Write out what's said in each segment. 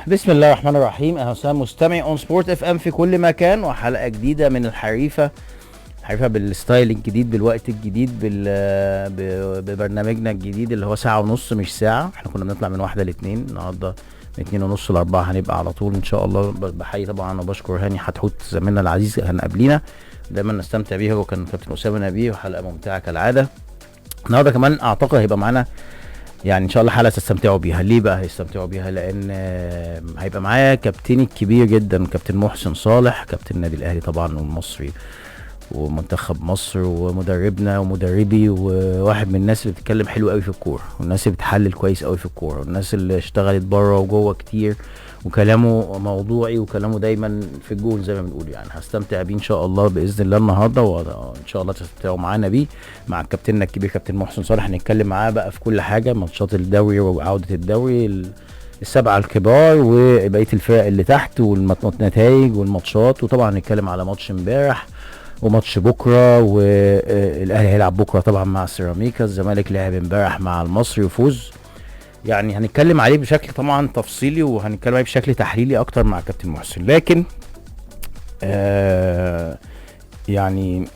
بسم الله الرحمن الرحيم. اهلا وسهلا مستمعي اون سبورت اف ام في كل مكان، وحلقه جديدة من الحريفه. الحريفه بال style الجديد، بالوقت الجديد، ببرنامجنا الجديد اللي هو ساعة ونص مش ساعة. احنا كنا بنطلع من 1 ل 2، النهارده من 2:30 ل 4 هنبقى على طول ان شاء الله. بحيي طبعا وبشكر هاني حتحوت زميلنا العزيز كان قبلينا، دايما نستمتع بيه، هو كان كابتن اسامة نبيه، وحلقه ممتعة كالعادة. النهارده كمان اعتقد هيبقى معانا يعني ان شاء الله حلقة تستمتعوا بيها. ليه بقى هيستمتعوا بيها؟ لان هيبقى معايا كابتني الكبير جدا كابتن محسن صالح، كابتن النادي الاهلي طبعا والمصري ومنتخب مصر ومدربنا ومدربي، وواحد من الناس اللي بتتكلم حلو قوي في الكورة، والناس اللي بتحلل كويس قوي في الكورة، والناس اللي اشتغلت بره وجوه كتير، وكلامه موضوعي وكلامه دايما في الجون زي ما بنقول. يعني هستمتع بيه ان شاء الله باذن الله النهارده، وان شاء الله تستمتعوا معانا بيه مع كابتننا الكبير كابتن محسن صالح. هنتكلم معاه بقى في كل حاجة، ماتشات الدوري وعوده الدوري، السبعة الكبار وبقية الفرق اللي تحت، والنتائج والماتشات، وطبعا هنتكلم على ماتش امبارح وماتش بكره، والاهلي هيلعب بكره طبعا مع سيراميكا، الزمالك لعب امبارح مع المصري وفوز. يعني هنتكلم عليه بشكل طبعا تفصيلي، وهنتكلم عليه بشكل تحليلي اكتر مع كابتن محسن. لكن يعني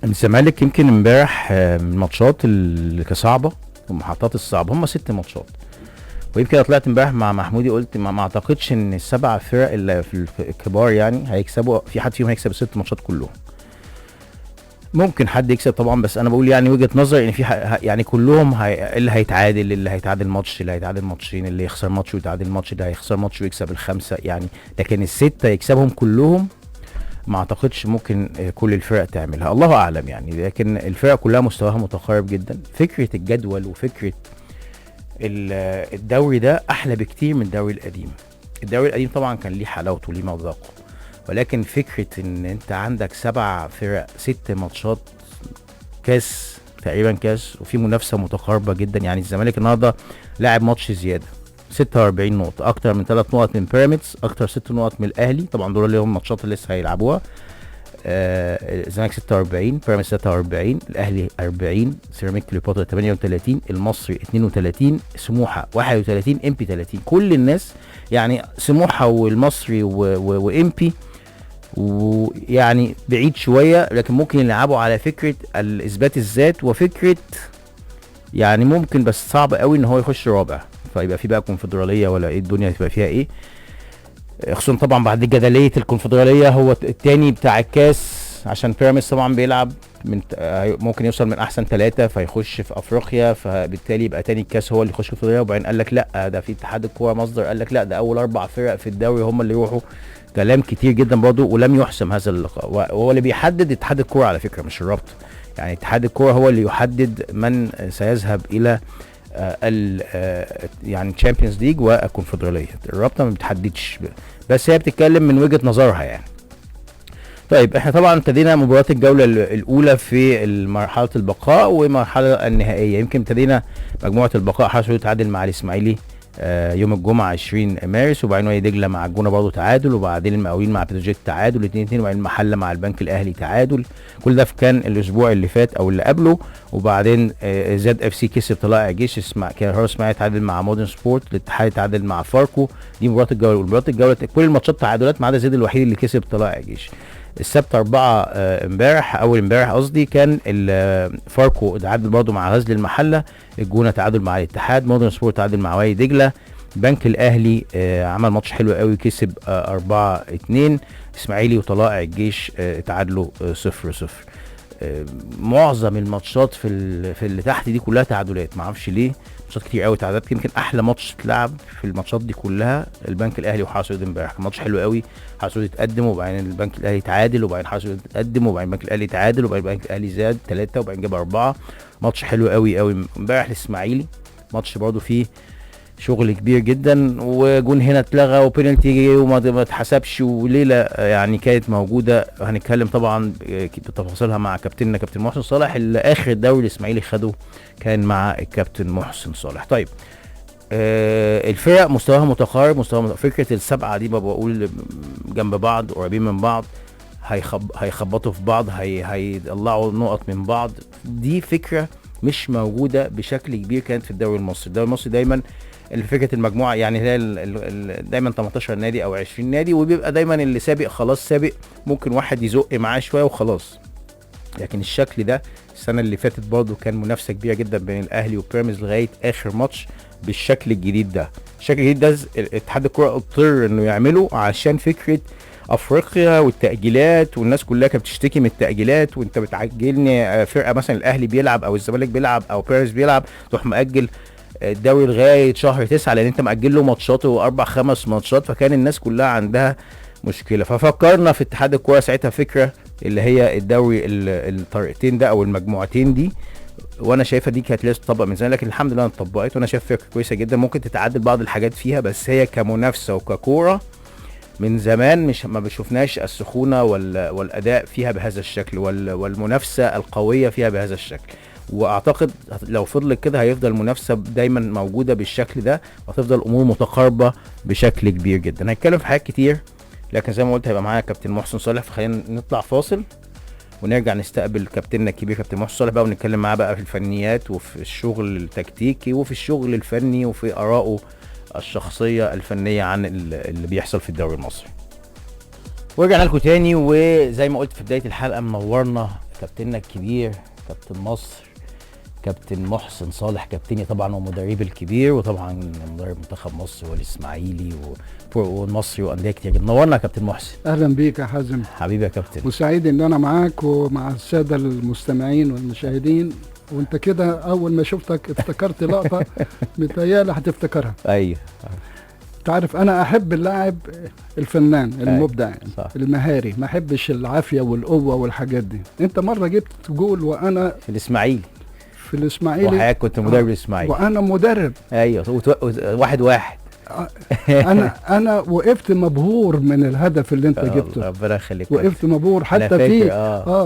الزمالك يمكن امبارح من الماتشات اللي كصعبه والمحطات الصعبة، هم 6 ماتشات. ويمكن طلعت امبارح مع محمودي قلت ما اعتقدش ان السبع فرق اللي في الكبار يعني هيكسبوا، في حد فيهم هيكسب 6 ماتشات كلهم. ممكن حد يكسب طبعا، بس انا بقول يعني وجهة نظري ان في يعني كلهم اللي هيتعادل، اللي هيتعادل ماتش، اللي هيتعادل ماتشين، اللي يخسر ماتش ويتعادل ماتش، اللي هيخسر ماتش ويكسب ال5 يعني. لكن ال6 يكسبهم كلهم ما اعتقدش ممكن كل الفرق تعملها، الله اعلم يعني. لكن الفرق كلها مستواها متقارب جدا. فكرة الجدول وفكرة الدوري ده احلى بكتير من الدوري القديم. الدوري القديم طبعا كان ليه حلاوته وليه مذاقه، ولكن فكرة ان انت عندك 7 فرق 6 ماتشات كاس تقريبا كاس، وفي منافسة متقاربة جدا. يعني الزمالك النهارده لاعب ماتش زيادة 46 نقطة، اكتر من 3 نقط من بيراميدز، اكتر 6 نقط من الاهلي، طبعا دول اللي هم ماتشات اللي لسه هيلعبوها. الزمالك 46، بيراميدز 43، الاهلي 40، سيراميك كليوباترا 38، المصري 32، سموحه 31، امبي 30. كل الناس يعني سموحه والمصري وامبي ويعني بعيد شوية، لكن ممكن يلعبوا على فكرة الاثبات الذات وفكره يعني ممكن، بس صعب قوي ان هو يخش رابع، فيبقى في بقى كونفدراليه ولا ايه الدنيا هتبقى فيها ايه، خصوصا طبعا بعد جدلية الكونفدراليه. هو التاني بتاع الكاس عشان بيراميدز طبعا بيلعب من ممكن يوصل من احسن 3 فيخش في افريقيا، فبالتالي يبقى تاني الكاس هو اللي يخش الكونفدراليه. وبعدين قال لك لا ده في اتحاد الكورة مصدر قال لك لا ده اول 4 فرق في الدوري هم اللي يروحوا. كلام كتير جدا برضه، ولم يحسم هذا اللقاء. وهو اللي بيحدد اتحاد الكورة على فكرة مش الرابطة، يعني اتحاد الكورة هو اللي يحدد من سيذهب الى يعني Champions League والكونفدراليه. الرابطة ما بتحددش، بس هي بتتكلم من وجهه نظرها يعني. طيب احنا طبعا ابتدينا مباراة الجولة الاولى في مرحلة البقاء والمرحلة النهائية. يمكن ابتدينا مجموعة البقاء، حصلوا تعادل مع الاسماعيلي يوم الجمعة 20 مارس، وبعدين وادي دجله مع الجونه برضه تعادل، وبعدين المقاولين مع بتروجيت تعادل 2-2، وبعدين المحلة مع البنك الاهلي تعادل. كل ده كان الاسبوع اللي فات او اللي قبله. وبعدين زد اف سي كسب طلائع الجيش، كهرباء اسماعيل تعادل مع مودرن سبورت، الاتحاد تعادل مع فاركو. دي مباراة الجولة. مباراة الجولة كل الماتشات تعادلات ما عدا زد الوحيد اللي كسب طلائع الجيش. السبت 4 امبارح، اول امبارح قصدي، كان فاركو تعادل برضه مع غزل المحلة، الجونه تعادل مع الاتحاد، مودرن سبورت تعادل مع وادي دجله، بنك الاهلي عمل ماتش حلو قوي كسب 4-2، اسماعيلي وطلائع الجيش تعادلوا 0-0. معظم الماتشات في اللي تحت دي كلها تعادلات، ما اعرفش ليه، ماتشات كتير قوي تعادلات. يمكن احلى ماتش اتلعب في الماتشات دي كلها البنك الاهلي وحرس امبارح، كان ماتش حلو قوي. حرس اتقدم وبعدين البنك الاهلي تعادل، وبعدين حرس اتقدم وبعدين البنك الاهلي تعادل، وبعدين البنك الاهلي زاد 3 وبعدين جاب 4. ماتش حلو قوي قوي امبارح. الاسماعيلي ماتش برضو فيه شغل كبير جدا، وجون هنا اتلغى وبينالتي وما اتحسبش، وليلة يعني كانت موجودة. هنتكلم طبعا بتفاصيلها مع كابتننا كابتن محسن صالح، اللي اخر الدوري الاسماعيلي خده كان مع الكابتن محسن صالح. طيب الفرق مستواها متقارب، مستوى فكرة السبعة دي بقول جنب بعض قريبين من بعض، هيخبطوا في بعض، هيطلعوا نقط من بعض. دي فكرة مش موجودة بشكل كبير كانت في الدوري المصري. الدوري المصري دايما فكرة المجموعة، يعني هي دايما 18 نادي او 20 نادي، وبيبقى دايما اللي سابق خلاص سابق، ممكن واحد يزق معاه شوية وخلاص. لكن الشكل ده السنة اللي فاتت برضو كان منافسه كبيرة جدا بين الاهلي وبيراميدز لغاية اخر ماتش بالشكل الجديد ده. الشكل الجديد ده اتحاد الكره اضطر انه يعمله عشان فكرة افريقيا والتاجيلات، والناس كلها كانت بتشتكي من التاجيلات، وانت بتعجلني فرقه مثلا الاهلي بيلعب او الزمالك بيلعب او بيراميدز بيلعب، تروح مأجل الدوري لغاية شهر 9 لان انت مأجل له ماتشاته 4-5 ماتشات. فكان الناس كلها عندها مشكلة، ففكرنا في اتحاد الكورة ساعتها فكرة اللي هي الدوري الطريقتين ده او المجموعتين دي، وانا شايفها دي كانت لازم تطبق من زمان، لكن الحمد لله اتطبقت، وانا شايف فكرة كويسة جدا. ممكن تتعدل بعض الحاجات فيها، بس هي كمنافسه وككوره من زمان مش ما بشوفناش السخونه والاداء فيها بهذا الشكل والمنافسه القوية فيها بهذا الشكل. واعتقد لو فضلت كده هيفضل المنافسة دايما موجودة بالشكل ده، وهتفضل الامور متقاربة بشكل كبير جدا. هنتكلم في حاجات كتير، لكن زي ما قلت هيبقى معانا كابتن محسن صالح، فخلينا نطلع فاصل ونرجع نستقبل كابتننا الكبير كابتن محسن صالح بقى، ونتكلم معاه بقى في الفنيات وفي الشغل التكتيكي وفي الشغل الفني وفي آرائه الشخصية الفنية عن اللي بيحصل في الدوري المصري. ورجعنا لكم تاني، وزي ما قلت في بداية الحلقة منورنا كابتننا الكبير كابتن مصر كابتن محسن صالح، كابتني طبعا ومدرب الكبير، وطبعا مدرب منتخب مصر والاسماعيلي والمصري وانديه كتير جدا. نورنا يا كابتن محسن. اهلا بيك يا حازم. حبيبي يا كابتن، وسعيد ان انا معاك ومع السادة المستمعين والمشاهدين. وانت كده اول ما شفتك افتكرت لقطة متهيألي هتفتكرها. ايوه، تعرف انا احب اللاعب الفنان المبدع، صح، المهاري، ما احبش العافية والقوه والحاجات دي. انت مرة جبت جول وانا في الاسماعيلي، في الاسماعيلي، وحياك كنت مدرب الاسماعيلي وانا مدرب. ايوه، 1-1. انا وقفت مبهور من الهدف اللي انت جبته. ربنا يخليك. وقفت مبهور حتى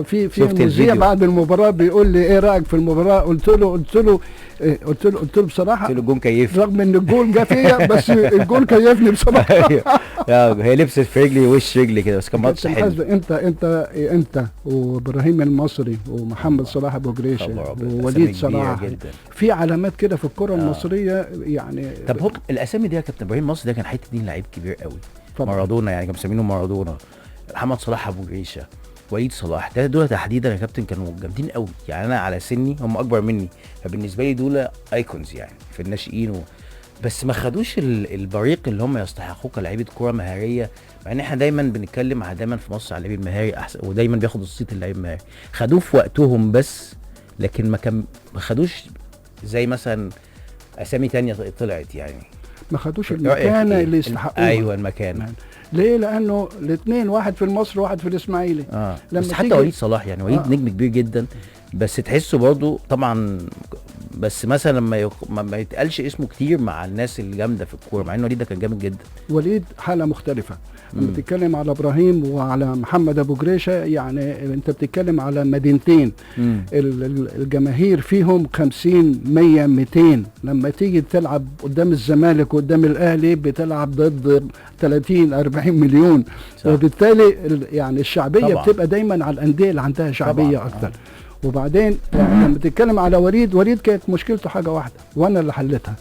في في مذيع بعد المباراة بيقول لي ايه رايك في المباراة؟ قلت له بصراحة، قلت له الجون كيفني، رغم ان الجون جه فيا بس الجون كيفني بصراحة. ايوه، هي لبست في رجلي وش رجلي كده، بس كان ماتش حلو. انت وابراهيم المصري ومحمد صلاح ابو جريشه ووليد صلاح، في علامات كده في الكره المصرية يعني. طب هو الاسامي دي يا كابتن، ابراهيم المصري ده كان حتة دين لعيب كبير قوي، مارادونا يعني، كانوا مسمينه مارادونا. محمد صلاح ابو جريشه، وليد صلاح، ده دول تحديدا يا كابتن كانوا جامدين قوي يعني. انا على سني، هم اكبر مني، فبالنسبه لي دول icons يعني في الناشئين بس ما خدوش البريق اللي هم يستحقوه كلاعيبه كورة مهاريه، مع ان احنا دايما بنتكلم على دايما في مصر على اللعيب المهاري احسن، ودايما بياخد الصيت اللعيب المهاري. خدوه في وقتهم بس، لكن ما خدوش زي مثلا اسامي تانية طلعت يعني، ما خدوش المكانة اللي يستحقوها. ايوه المكانة. ليه؟ لانه الاثنين، واحد في المصري وواحد في الاسماعيلي. لما بس حتى وليد صلاح يعني، وليد نجم كبير جدا، بس تحسه برضه طبعا، بس مثلا لما ما يتقالش اسمه كتير مع الناس الجامدة في الكورة، مع ان وليد ده كان جامد جدا. وليد حاله مختلفة. لما بتتكلم على ابراهيم وعلى محمد ابو جريشه، يعني انت بتتكلم على مدينتين الجماهير فيهم 50 100 200. لما تيجي تلعب قدام الزمالك وقدام الاهلي بتلعب ضد 30 40 مليون، وبالتالي يعني الشعبية طبعا بتبقى دايما على الاندية اللي عندها شعبية اكتر. وبعدين لما تتكلم على وليد، وليد كانت مشكلته حاجة واحدة وانا اللي حلتها.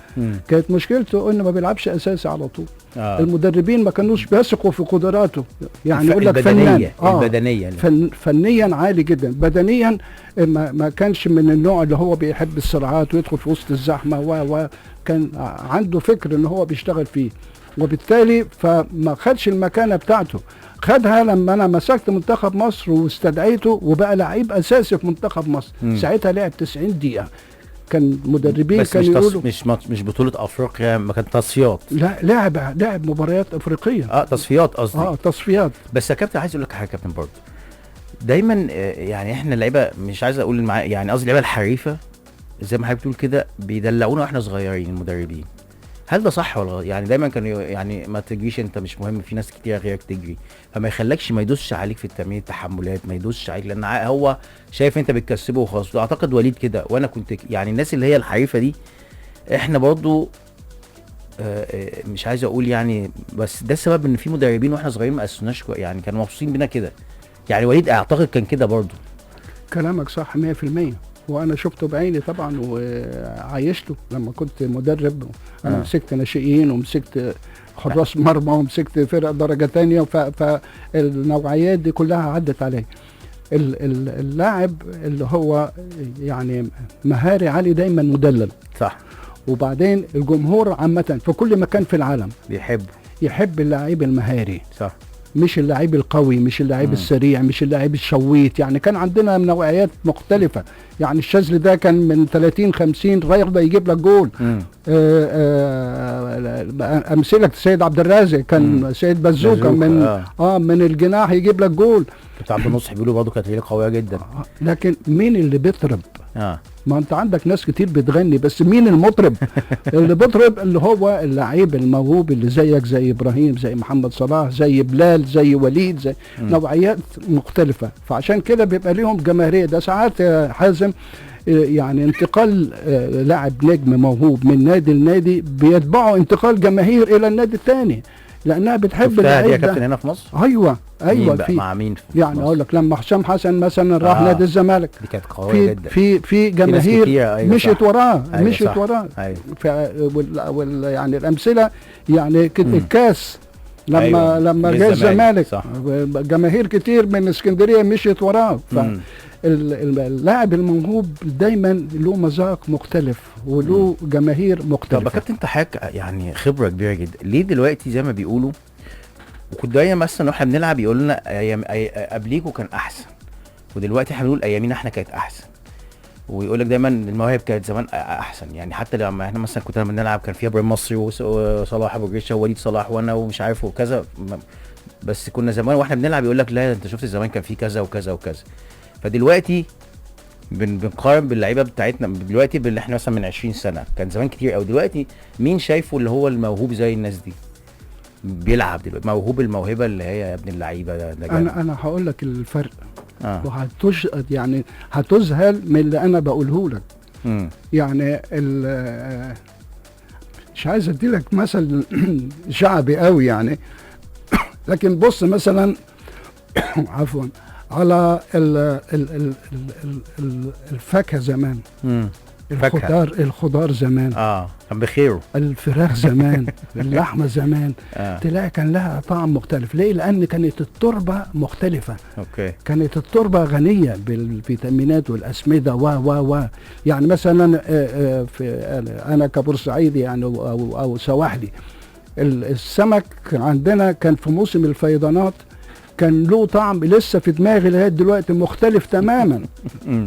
كانت مشكلته انه ما بيلعبش اساسي على طول. المدربين ما كانوش بيثقوا في قدراته، يعني يقول لك فنان، البدنية فنيا عالي جدا، بدنيا ما كانش من النوع اللي هو بيحب الصراعات ويدخل في وسط الزحمة، وكان عنده فكر ان هو بيشتغل فيه، وبالتالي فما خدش المكانة بتاعته. خدها لما انا مسكت منتخب مصر واستدعيته وبقى لعيب اساسي في منتخب مصر. ساعتها لعب 90 دقيقة. كان مدربين كانوا يقولوا مش بطوله افريقيا، ما كانت تصفيات، لا لعب مباريات افريقية، تصفيات قصدي، تصفيات. بس يا كابتن عايز اقول لك حاجة يا كابتن برضه، دايما يعني احنا اللعيبة، مش عايز اقول يعني قصدي اللعيبة الحريفه زي ما حضرتك بتقول كده، بيدلعونا واحنا صغيرين المدربين. هل ده صح ولا غلط؟ يعني دايما كانوا يعني ما تجريش انت مش مهم، في ناس كتير غيرك تجري، فما يخلكش ما يدوسش عليك في التمرين، التحملات ما يدوسش عليك، لان هو شايف انت بتكسبه وخلاص. اعتقد وليد كده، وانا كنت يعني الناس اللي هي الحريفه دي احنا برضو مش عايز اقول يعني، بس ده السبب ان في مدربين واحنا صغيرين ما قسوناش، يعني كانوا مبسوطين بينا كده. يعني وليد اعتقد كان كده برضو. كلامك صح 100%. وانا شفته بعيني طبعا وعايشته لما كنت مدرب. انا مسكت ناشئين ومسكت حراس مرمى ومسكت فرق درجه ثانية، فالنوعيات دي كلها عدت علي. اللاعب اللي هو يعني مهاري عالي دايما مدلل، صح. وبعدين الجمهور عامة في كل مكان في العالم يحب اللاعب المهاري، صح، مش اللاعب القوي، مش اللاعب السريع، مش اللاعب الشويت. يعني كان عندنا نوعيات مختلفة. يعني الشاذلي ده كان من 30-50 يرضى يجيب لك جول. امثلة سيد عبد الرازق كان، سيد بزوكا من من الجناح يجيب لك جول. كابتن عبد النصح بيقولوا برضه كانت رجله قوية جدا. لكن مين اللي بيطرب؟ ما انت عندك ناس كتير بتغني، بس مين المطرب؟ اللي بيطرب اللي هو اللعيب الموهوب اللي زيك، زي ابراهيم، زي محمد صلاح، زي بلال، زي وليد، زي نوعيات مختلفة. فعشان كده بيبقى ليهم جماهيرية. ده ساعات يا حازم يعني انتقال لاعب نجم موهوب من نادي لنادي بيتبعه انتقال جماهير الى النادي الثاني، لانها بتحب اللعيب. يا كابتن هنا في مصر؟ ايوه في مع مين في يعني اقول لك لما حسام حسن مثلا راح نادي الزمالك، دي كانت قوية جدا، في جماهير. أيوة مشيت وراه. أيوة مشيت وراه. أيوة. يعني الامثلة يعني الكاس لما أيوة. لما جه الزمالك جماهير كتير من اسكندرية مشيت وراه. اللاعب الموهوب دايما له مذاق مختلف وله جماهير مختلفة. طب يا كابتن انت حضرتك يعني خبره كبيرة جدا، ليه دلوقتي زي ما بيقولوا، وكنت دايما مثلا واحنا بنلعب يقول لنا ايام قبليكوا كان احسن، ودلوقتي احنا بنقول ايامينا احنا كانت احسن، ويقول لك دايما المواهب كانت زمان احسن. يعني حتى لما احنا مثلا كنا بنلعب كان فيها ابراهيم مصري وصلاح ابو جريشه ووليد صلاح وانا ومش عارف وكذا، بس كنا زمان واحنا بنلعب يقول لك لا انت شفت زمان كان في كذا وكذا وكذا. فدلوقتي بنقارن باللعيبه بتاعتنا دلوقتي باللي احنا مثلا من 20 سنة كان زمان كتير قوي. دلوقتي مين شايفه اللي هو الموهوب زي الناس دي بيلعب دلوقتي، موهوب الموهبة اللي هي يا ابن اللعيبة ده؟ انا هقول لك الفرق. يعني هتذهل من اللي انا بقوله لك. يعني مش عايز ادي لك مثل شعبي قوي يعني، لكن بص مثلا عفوا على ال ال ال ال الفاكهة زمان، الخضار زمان، كان بخيره، الفراخ زمان، اللحمة زمان، تلاقي كان لها طعم مختلف. ليه؟ لان كانت التربة مختلفة. okay. كانت التربة غنية بالفيتامينات والاسمده و و و يعني مثلا في انا كبورسعيدي يعني او سواحلي، السمك عندنا كان في موسم الفيضانات كان له طعم لسه في دماغي لغاية دلوقتي مختلف تماما،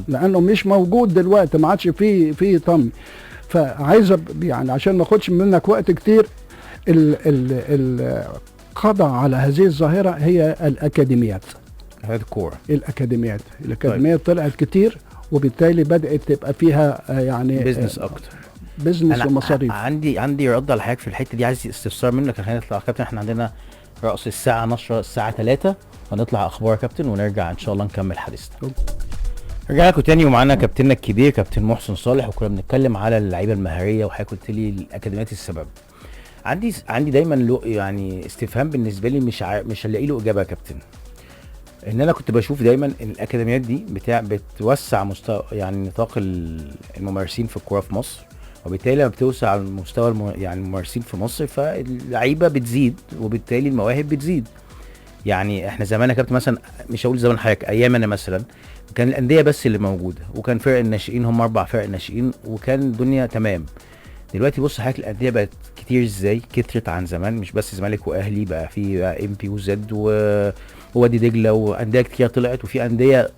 لانه مش موجود دلوقتي، ما عادش فيه طعم. فعايز يعني عشان ما اخدش منك وقت كتير، القضاء على هذه الظاهرة هي الاكاديميات. هذه الكورة الاكاديميات طيب. طلعت كتير، وبالتالي بدات تبقى فيها يعني business اكتر، business ومصاريف. عندي رد على حضرتك في الحتة دي، عايز استفسار منك عشان نطلع كابتن. احنا عندنا رأس الساعة 10 الساعة 3 هنطلع أخبار يا كابتن ونرجع إن شاء الله نكمل حديثنا. رجعنا لكم تاني ومعانا كابتننا الكبير كابتن محسن صالح، وكنا بنتكلم على اللعيبة المهارية، وحضرتك قلت لي الأكاديميات السبب. عندي دايما له يعني استفهام بالنسبة لي مش هلاقي له إجابة يا كابتن. إن أنا كنت بشوف دايما إن الأكاديميات دي بتوسع مستوى يعني نطاق الممارسين في الكورة في مصر، وبالتالي لما بتوسع المستوى يعني الممارسين في مصر فاللعيبه بتزيد، وبالتالي المواهب بتزيد. يعني احنا زمان يا كابتن مثلا، مش هقول زمان حضرتك، ايام انا مثلا كان الاندية بس اللي موجودة، وكان فرق الناشئين هم 4 فرق ناشئين، وكان الدنيا تمام. دلوقتي بص حضرتك الاندية بقت كتير ازاي، كترت عن زمان، مش بس زمالك واهلي، بقى في ام بي وزد ووادي دجله وانديه كتير طلعت، وفي اندية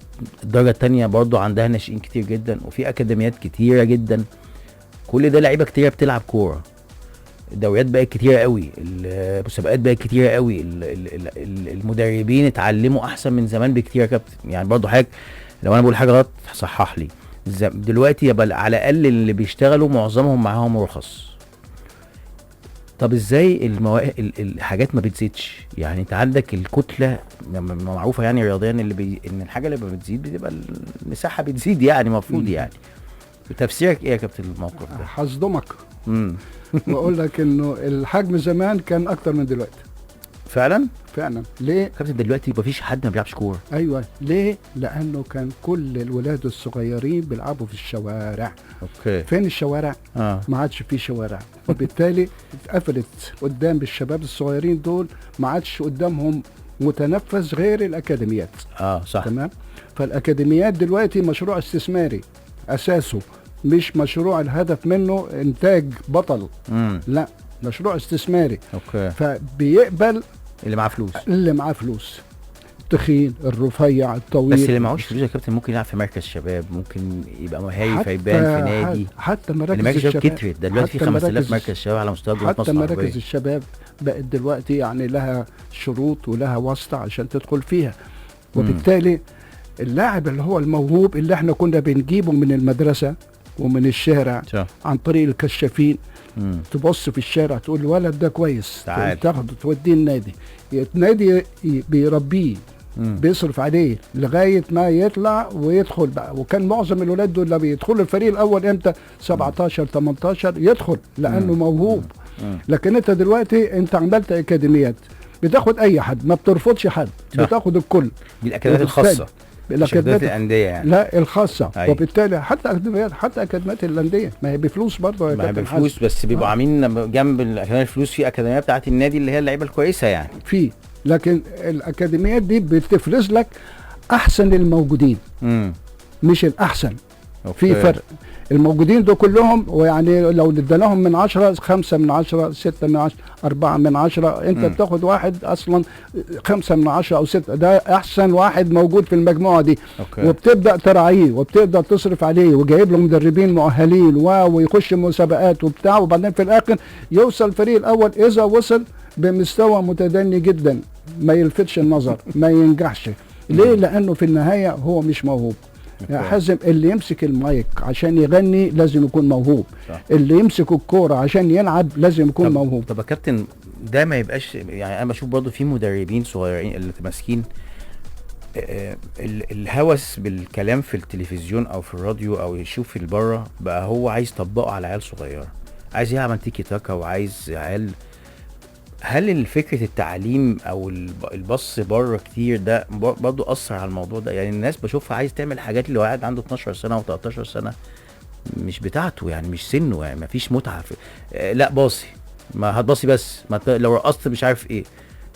الدرجة الثانية برضو عندها ناشئين كتير جدا، وفي اكاديميات كتيرة جدا. كل ده لعيبة كتيرة بتلعب كورة، الدوريات بقت كتيرة قوي، المسابقات بقت كتيرة قوي، المدربين اتعلموا احسن من زمان بكتير يا كابتن. يعني برضو حاجة لو انا بقول حاجة غلط صحح لي. دلوقتي يبقى على الاقل اللي بيشتغلوا معظمهم معاهم رخص. طب ازاي الحاجات ما بتزيدش؟ يعني انت عندك الكتلة معروفة يعني رياضيا ان الحاجة اللي بتزيد بتبقى المساحة بتزيد، يعني المفروض يعني. تفسيرك ايه يا كابتن الموقف ده؟ هصدمك واقول لك انه الحجم زمان كان اكتر من دلوقتي. فعلا؟ فعلا. ليه؟ كابتن دلوقتي مفيش حد ما بيلعبش كورة. ايوه ليه؟ لانه كان كل الولاد الصغيرين بيلعبوا في الشوارع. okay. فين الشوارع؟ ما عادش في شوارع، وبالتالي اتقفلت قدام الشباب الصغيرين دول، ما عادش قدامهم متنفس غير الاكاديميات. صح. تمام. فالاكاديميات دلوقتي مشروع استثماري اساسه، مش مشروع الهدف منه انتاج بطل. لا، مشروع استثماري. okay. فبيقبل اللي معاه فلوس، اللي معاه فلوس، التخين، الرفيع، الطويل. بس اللي معهوش فلوس يا كابتن ممكن يلعب في مركز شباب، ممكن يبقى مهاري فيبان في نادي. حتى مراكز الشباب كترت دلوقتي، في 5000 مركز شباب على مستوى جمهورية مصر العربية. حتى مراكز الشباب بقت دلوقتي يعني لها شروط ولها واسطة عشان تدخل فيها. وبالتالي اللاعب اللي هو الموهوب اللي احنا كنا بنجيبه من المدرسة ومن الشارع عن طريق الكشافين، تبص في الشارع تقول الولد ده كويس، تاخده توديه النادي، النادي بيربيه، بيصرف عليه لغاية ما يطلع ويدخل بقى. وكان معظم الولاد دول اللي بيدخلوا الفريق الاول امتى؟ 17 18 يدخل لانه موهوب. لكن انت دلوقتي انت عملت اكاديميات بتاخد اي حد، ما بترفضش حد، بتاخد الكل. دي الاكاديميات الخاصة، الاكاديميات الاندية يعني. لا الخاصة. أيوة. وبالتالي حتى اكاديميات الاندية ما هي بفلوس برضه يا كابتن. ما هي بفلوس، بس بيبقوا عاملين جنب الاكاديمية الفلوس في اكاديمية بتاعه النادي اللي هي اللعيبة الكويسة يعني في. لكن الاكاديميات دي بتفرز لك احسن الموجودين، مش الاحسن. okay. في فرق. الموجودين دول كلهم، ويعني لو اديناهم من 10، 5 من 10، 6 من 10، 4 من 10، انت بتاخد واحد اصلا 5 من 10 او 6، ده احسن واحد موجود في المجموعة دي. okay. وبتبدا تراعيه وبتبدا تصرف عليه وجايب له مدربين مؤهلين ويخش مسابقات وبتاع، وبعدين في الاخر يوصل الفريق الاول. اذا وصل بمستوى متدني جدا، ما يلفتش النظر، ما ينجحش. ليه؟ لانه في النهاية هو مش موهوب. يا حازم، اللي يمسك المايك عشان يغني لازم يكون موهوب. صح. اللي يمسك الكورة عشان يلعب لازم يكون موهوب. طب يا كابتن ده ما يبقاش يعني، انا بشوف برضو في مدربين صغيرين اللي ماسكين الهوس بالكلام في التلفزيون او في الراديو او يشوف البرة بقى، هو عايز يطبقه على عيال صغيرة، عايز يعمل تيكي تاكا وعايز عيال. هل فكرة التعليم او البص بره كتير ده برضه اثر على الموضوع ده؟ يعني الناس بشوفها عايز تعمل حاجات اللي واحد عنده 12 سنة و13 سنة مش بتاعته، يعني مش سنة، يعني مفيش متعه في لا باصي، ما هتباصي بس، ما لو رقصت مش عارف ايه،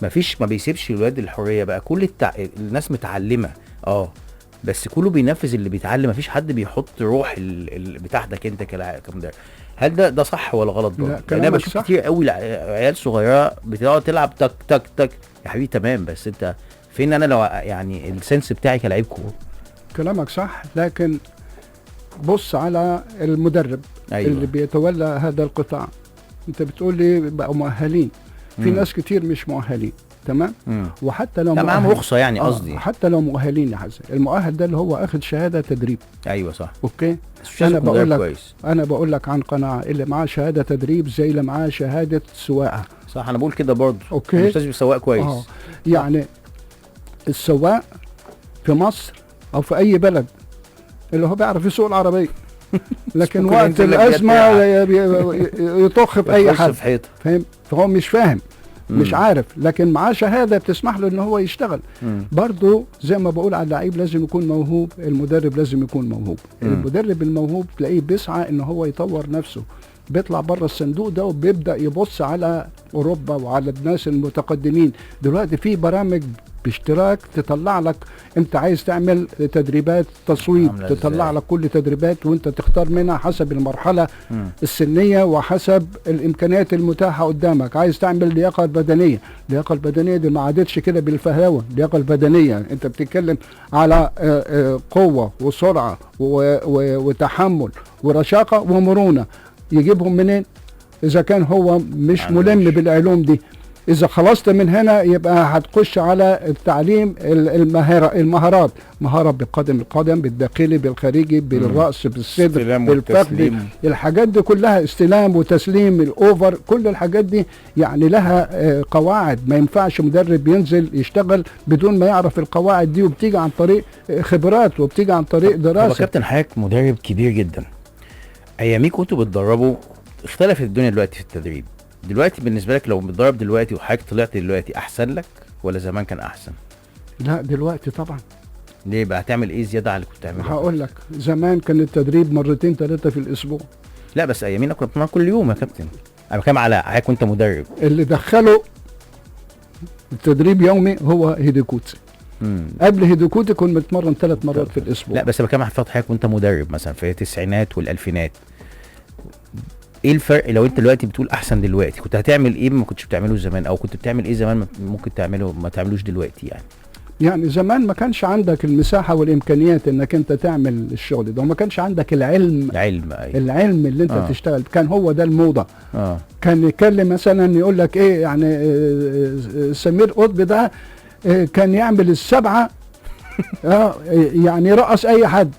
مفيش، ما بيسيبش الولاد الحرية بقى. كل الناس متعلمة بس كله بينفذ اللي بيتعلم، مفيش حد بيحط روح بتاعتك انت كمدرب. هل ده صح ولا غلط برضه؟ لان انا بشوف كتير قوي عيال صغيرة بتقعد تلعب تك تك تك، يا حبيبي تمام، بس انت فين؟ انا لو يعني ال sense بتاعي كلاعب كورة. كلامك صح، لكن بص على المدرب. أيوة. اللي بيتولى هذا القطاع. انت بتقول لي بقوا مؤهلين، في ناس كتير مش مؤهلين. تمام. وحتى لو معاهم رخصه يعني، قصدي حتى لو مؤهلين يا حسن، المؤهل ده اللي هو اخد شهادة تدريب. ايوه صح. okay. انا بقول لك عن قناعة، اللي معاه شهادة تدريب زي اللي معاه شهادة سواقة. صح، انا بقول كده برضه. okay. مش لازم سواق كويس. يعني السواق في مصر او في اي بلد اللي هو بيعرف يسوق العربية، لكن وقت الازمة يطخ في اي حد، فاهم؟ فهو مش فاهم، مش عارف، لكن معاه شهادة بتسمح له ان هو يشتغل. برضو زي ما بقول على اللعيب لازم يكون موهوب، المدرب لازم يكون موهوب. المدرب الموهوب تلاقيه بيسعى ان هو يطور نفسه، بيطلع بره الصندوق ده وبيبدا يبص على اوروبا وعلى الناس المتقدمين. دلوقتي في برامج باشتراك تطلع لك انت عايز تعمل تدريبات تصويب، تطلع لك كل تدريبات وانت تختار منها حسب المرحلة السنية وحسب الامكانيات المتاحة قدامك. عايز تعمل لياقه البدنية، اللياقة البدنية دي ما عادتش كده بالفهلاوه. اللياقة البدنية انت بتتكلم على قوة وسرعة وتحمل ورشاقه ومرونه. يجيبهم منين اذا كان هو مش ملم بالعلوم دي؟ اذا خلصت من هنا يبقى هتخش على التعليم المهارات، مهارة بالقدم، القدم بالداخلي بالخارجي بالراس بالصدر بالفخذ، الحاجات دي كلها استلام وتسليم الاوفر، كل الحاجات دي يعني لها قواعد. ما ينفعش مدرب ينزل يشتغل بدون ما يعرف القواعد دي، وبتيجي عن طريق خبرات وبتيجي عن طريق دراسة. طب كابتن حضرتك مدرب كبير جدا، اياميك كنتوا بتدربوا، اختلفت الدنيا دلوقتي في التدريب، دلوقتي بالنسبة لك لو بتدرب دلوقتي وحضرتك طلعت دلوقتي احسن لك ولا زمان كان احسن؟ لا دلوقتي طبعا. ليه بقى؟ هتعمل ايه زيادة على اللي كنت بتعمله؟ هقول لك، زمان كان التدريب 2-3 في الاسبوع. لا بس ايامينا كنا بنتمرن كل يوم يا كابتن. انا بتكلم على حضرتك وانت مدرب. اللي دخله التدريب يومي هو هيديكوتي. قبل هيديكوتي كنا بنتمرن 3 مرات في الاسبوع. لا بس بتكلم على فترة حضرتك وانت مدرب مثلا في التسعينات والالفينات، ايه الفرق؟ لو انت دلوقتي بتقول احسن دلوقتي، كنت هتعمل ايه ما كنتش بتعمله زمان، او كنت بتعمل ايه زمان ممكن تعمله ما تعملوش دلوقتي؟ يعني زمان ما كانش عندك المساحة والامكانيات انك انت تعمل الشغل ده، وما كانش عندك العلم. أيوة. العلم اللي انت تشتغل، كان هو ده الموضة. كان يتكلم مثلا يقول لك ايه، يعني سمير قطب ده كان يعمل السبعة يعني رقص اي حد.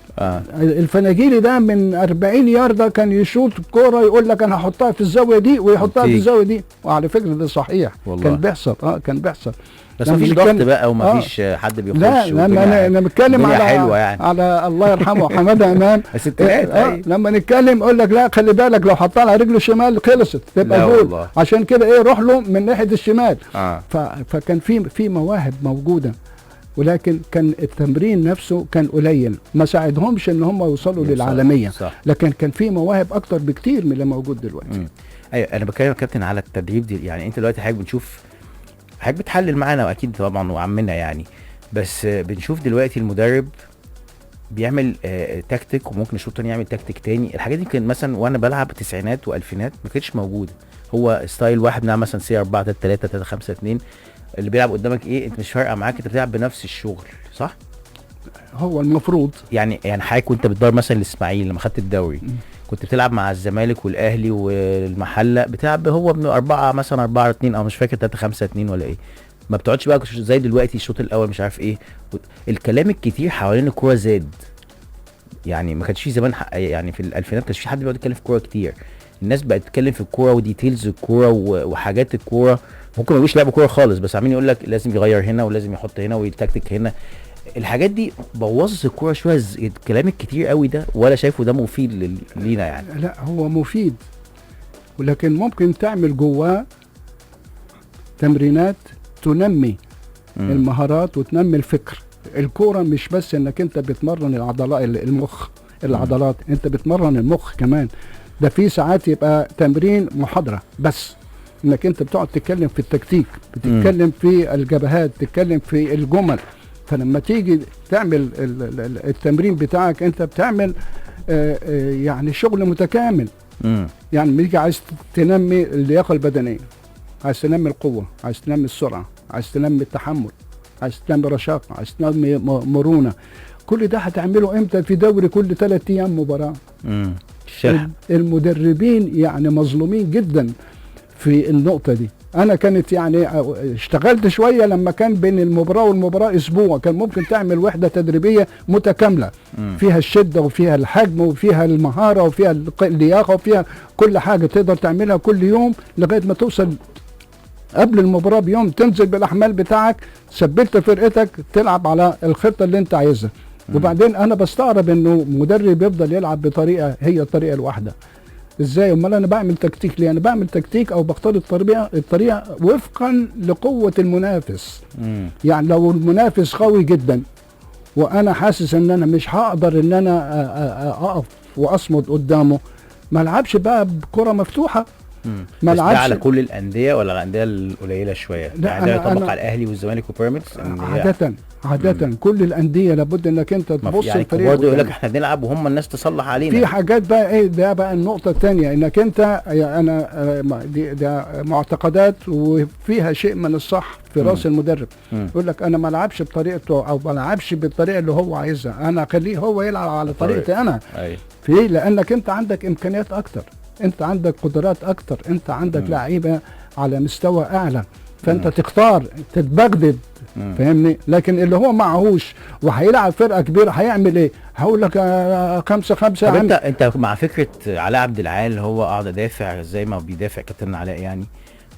الفناجيلي ده من 40 ياردة كان يشوط كورة يقول لك انا هحطها في الزاوية دي ويحطها في الزاوية دي، وعلى فكرة ده صحيح والله. كان بيحصل. كان بيحصل، بس مفيش ضغط بقى ومفيش حد بيخش. لا لما انا بتكلم على حلوة يعني، على الله يرحمه حمادة امام الستينات. لما نتكلم اقول لك لا خلي بالك لو حطها على رجله الشمال خلصت تبقى جول، عشان كده ايه روح له من ناحية الشمال. فكان في مواهب موجودة، ولكن كان التمرين نفسه كان قليل، ما ساعدهمش ان هم يوصلوا للعالمية. صح. لكن كان في مواهب اكتر بكتير من اللي موجود دلوقتي. ايوه انا بتكلم يا كابتن على التدريب دي، يعني انت دلوقتي حضرتك بنشوف، حضرتك بتحلل معانا واكيد طبعا وعمنا يعني، بس بنشوف دلوقتي المدرب بيعمل تكتيك، وممكن الشوط الثاني يعمل تكتيك تاني. الحاجات دي كان مثلا وانا بلعب تسعينات والفينات ما كانتش موجودة. هو style واحد بنلعب مثلا 4 3 3 3 5 2، اللي بيلعب قدامك ايه انت مش فارقه معاك، انت بتلعب بنفس الشغل. صح؟ هو المفروض يعني حضرتك وانت بتدرب مثلا الاسماعيلي لما خدت الدوري، كنت بتلعب مع الزمالك والاهلي والمحله، بتلعب هو من 4 مثلا 4 2 او مش فاكر 3 5 2 ولا ايه، ما بتقعدش بقى زي دلوقتي الشوط الاول مش عارف ايه. الكلام الكتير حوالين الكورة زاد، يعني ما كانش في زمان، يعني في الالفينات ما كانش في حد بيقعد يتكلم في الكورة كتير. الناس بقت تتكلم في الكورة و details الكورة وحاجات الكورة، ممكن ما يبقوش لعبوا كورة خالص، بس عاملين يقول لك لازم يغير هنا ولازم يحط هنا ويتكتك هنا. الحاجات دي بوظت الكورة شوية، الكلام الكتير قوي ده، ولا شايفه ده مفيد لينا يعني؟ لا هو مفيد، ولكن ممكن تعمل جواه تمرينات تنمي المهارات وتنمي الفكر. الكورة مش بس انك انت بتمرن العضلات، المخ، العضلات، انت بتمرن المخ كمان. ده في ساعات يبقى تمرين محاضرة بس، انك انت بتقعد تتكلم في التكتيك، بتتكلم في الجبهات، تتكلم في الجمل. فلما تيجي تعمل التمرين بتاعك انت بتعمل يعني شغل متكامل. يعني لما تيجي عايز تنمي اللياقة البدنية، عايز تنمي القوة، عايز تنمي السرعة، عايز تنمي التحمل، عايز تنمي رشاقه، عايز تنمي مرونة، كل ده هتعمله امتى؟ في دوري كل 3 ايام مباراة. المدربين يعني مظلومين جدا في النقطة دي. انا كانت يعني اشتغلت شوية لما كان بين المباراة والمباراة اسبوع، كان ممكن تعمل وحده تدريبية متكاملة فيها الشدة وفيها الحجم وفيها المهارة وفيها اللياقة وفيها كل حاجة تقدر تعملها كل يوم لغاية ما توصل قبل المباراة بيوم، تنزل بالاحمال بتاعك، ثبت فرقتك، تلعب على الخطة اللي انت عايزها. وبعدين انا بستغرب انه مدرب يفضل يلعب بطريقة هي الطريقة الواحدة. ازاي؟ امال انا بعمل تكتيك ليه؟ انا بعمل تكتيك او بختار الطريقة وفقا لقوه المنافس. يعني لو المنافس قوي جدا وانا حاسس ان انا مش هقدر ان انا اقف واصمد قدامه، ما العبش بقى بكره مفتوحة. ما العبش. ده على كل الاندية ولا الاندية القليلة شوية؟ يعني ده يطبق على الاهلي والزمالك وبيراميدز؟ عادة كل الاندية لابد انك انت تبص يعني الفريق. برضه يقول لك احنا بنلعب وهم الناس تصلح علينا. في حاجات بقى ايه ده بقى النقطة الثانية، انك انت انا دي ده معتقدات وفيها شيء من الصح في راس المدرب. يقول لك انا ما العبش بطريقته او ما العبش بالطريقة اللي هو عايزها، انا اخليه هو يلعب على طريقتي انا. في لانك انت عندك امكانيات اكتر، انت عندك قدرات اكتر، انت عندك لعيبة على مستوى اعلى، فانت تختار تتبغدد. فاهمني؟ لكن اللي هو معهوش وهيلعب فرقه كبيرة هيعمل ايه؟ هقول لك 5-5. طب انت مع فكرة علاء عبد العال هو قاعد ادافع زي ما بيدافع كابتن علاء يعني،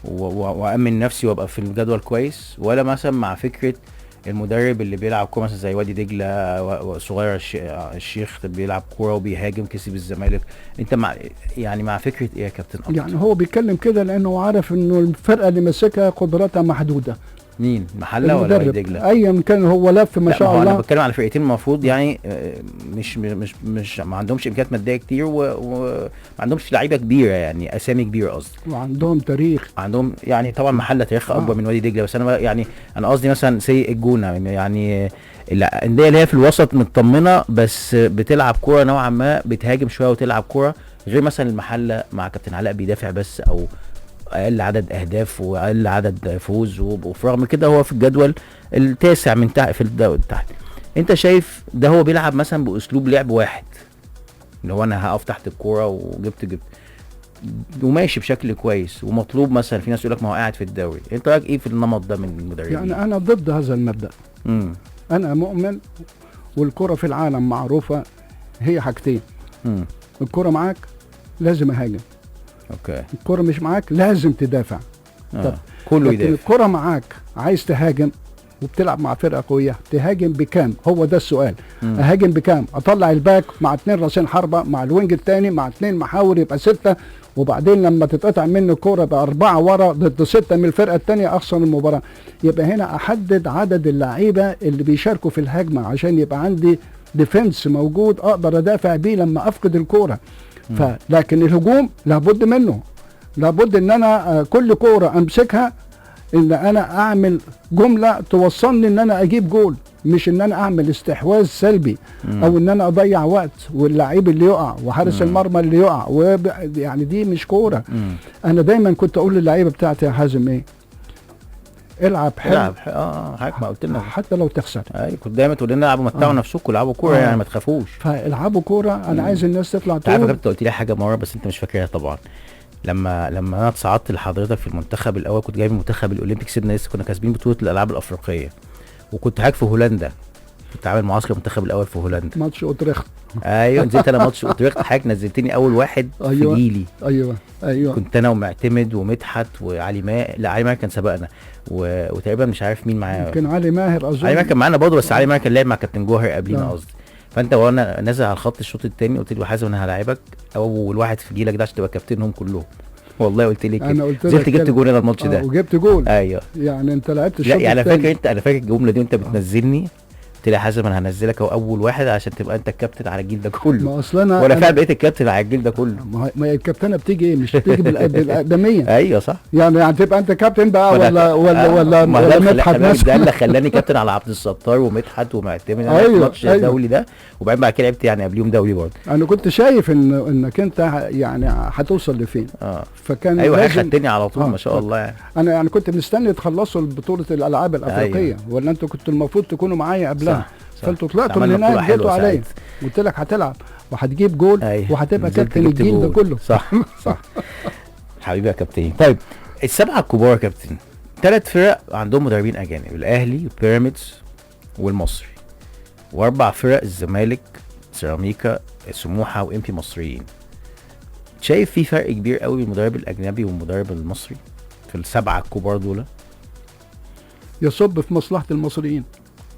وامن نفسي وابقى في الجدول كويس، ولا مثلا مع فكرة المدرب اللي بيلعب كورة مثلا زي وادي دجله وصغير الشيخ بيلعب كورة وبيهاجم كسب الزمالك، انت مع يعني مع فكرة ايه يا كابتن أكتر؟ يعني هو بيتكلم كده لانه عارف انه الفرقة اللي ماسكها قدراتها محدودة. مين، محله ولا وادي دجله؟ ايا كان هو لف ما شاء الله. انا بتكلم على فرقتين المفروض يعني مش مش مش ما عندهمش امكانيات مادية كتير وما عندهمش لعيبة كبيرة، يعني اسامي كبيرة قصدي، وعندهم تاريخ، عندهم يعني طبعا محله تاريخ اكبر من وادي دجله، بس انا يعني انا قصدي مثلا سي الجونه، يعني الاندية اللي هي في الوسط مطمنه بس بتلعب كورة نوعا ما، بتهاجم شوية وتلعب كورة، غير مثلا المحلة مع كابتن علاء بيدافع بس او اقل عدد اهداف واقل عدد فوز، وفي رغم كده هو في الجدول التاسع من تحت في الدوري تحت. انت شايف ده هو بيلعب مثلا باسلوب لعب واحد اللي هو انا هقف تحت الكورة وجبت وماشي بشكل كويس ومطلوب، مثلا في ناس يقول لك ما هو قاعد في الدوري، انت رايك ايه في النمط ده من المدربين؟ يعني انا ضد هذا المبدا. انا مؤمن، والكره في العالم معروفة هي حاجتين، الكره معاك لازم اهاجم، okay، الكرة مش معاك لازم تدافع. طب كله يدافع. الكرة معاك عايز تهاجم وبتلعب مع فرقة قوية، تهاجم بكام؟ هو ده السؤال. اهاجم بكام؟ اطلع ال back مع 2 راسين حربة، مع ال wing الثاني، مع 2 محاور، يبقى 6، وبعدين لما تتقطع مني الكرة بقى 4 ورا ضد 6 من الفرقة الثانية، اخسر المباراة. يبقى هنا احدد عدد اللعيبة اللي بيشاركوا في الهجمة عشان يبقى عندي defense موجود اقدر ادافع بيه لما افقد الكورة. لكن الهجوم لابد منه، لابد ان انا كل كورة امسكها ان انا اعمل جملة توصلني ان انا اجيب جول، مش ان انا اعمل استحواذ سلبي او ان انا اضيع وقت واللعيب اللي يقع وحارس المرمى اللي يقع يعني دي مش كورة. انا دايما كنت اقول للعيبة بتاعتي يا حازم ايه، العب حلو، العب حضرتك ما قلت لنا حتى لو تخسر. ايوه كنت دايما تقول لنا العبوا، متعوا نفسكم، العبوا كورة يعني ما تخافوش، فالعبوا كورة. انا عايز الناس تطلع تقول. عارف يا كابتن قلت لي حاجة مرة بس انت مش فاكرها طبعا، لما انا اتصعدت لحضرتك في المنتخب الاول، كنت جايب المنتخب الاولمبي، كسبنا لسه كنا كاسبين بطوله الالعاب الافريقية، وكنت هاك في هولندا، كنت عامل معسكر المنتخب الاول في هولندا، ماتش اوتريخت. ايوه نزلت انا ماتش اوتريخت، حضرتك نزلتني اول واحد. أيوة في جيلي. ايوه كنت انا ومعتمد ومدحت وعلي ماهر، لا علي ماهر كان سبقنا وتقريبا مش عارف مين معايا، كان علي ماهر اظن، علي ماهر كان معانا برضه، بس علي ماهر كان لعب مع كابتن جوهر قبلينا قصدي. فانت وانا نازل على الخط الشوط الثاني قلت لي حازم انا هلاعبك اول واحد في جيلك ده عشان تبقى كابتنهم كلهم. والله قلت لي كده، نزلت جبت جول انا الماتش ده وجبت جول. ايوه يعني انت لعبت الشوط الثاني. لا يعني انا فاكر الجملة دي وانت بتنزلني، قلت لي يا حازم انا هنزلك اول واحد عشان تبقى انت الكابتن على الجيل ده كله. ما اصل انا وانا فعلا بقيت الكابتن على الجيل ده كله. ما هي الكابتنه بتيجي ايه، مش بتيجي بالاقدميه. ايوه صح، يعني تبقى انت كابتن بقى ولا ولا ولا ولا مدحت مثلا. ده اللي خلاني كابتن على عبد الستار ومدحت ومعتمد. انا الماتش الدولي ده، وبعدين بعد كده لعبت يعني قبليهم دولي برضه. انا كنت شايف انك انت يعني هتوصل لفين. فكان ايوه خدتني على طول ما شاء الله. يعني انا يعني كنت مستني تخلصوا بطوله الالعاب الافريقية. ولا انتوا كنتوا المفروض تكونوا معايا قبلها. فانتوا طلعتوا من هناك جيتوا عليا، قلت لك هتلعب وهتجيب جول. أيوة. وهتبقى كابتن الجيل ده كله. صح صح حبيبي يا كابتن. طيب السبعة الكبار يا كابتن، 3 فرق عندهم مدربين اجانب، الاهلي وبيراميدز والمصري، و4 فرق الزمالك سيراميكا سموحه وامبي مصريين. شايف في فرق كبير قوي بين المدرب الاجنبي والمدرب المصري في السبعة الكبار دول؟ يصب في مصلحة المصريين.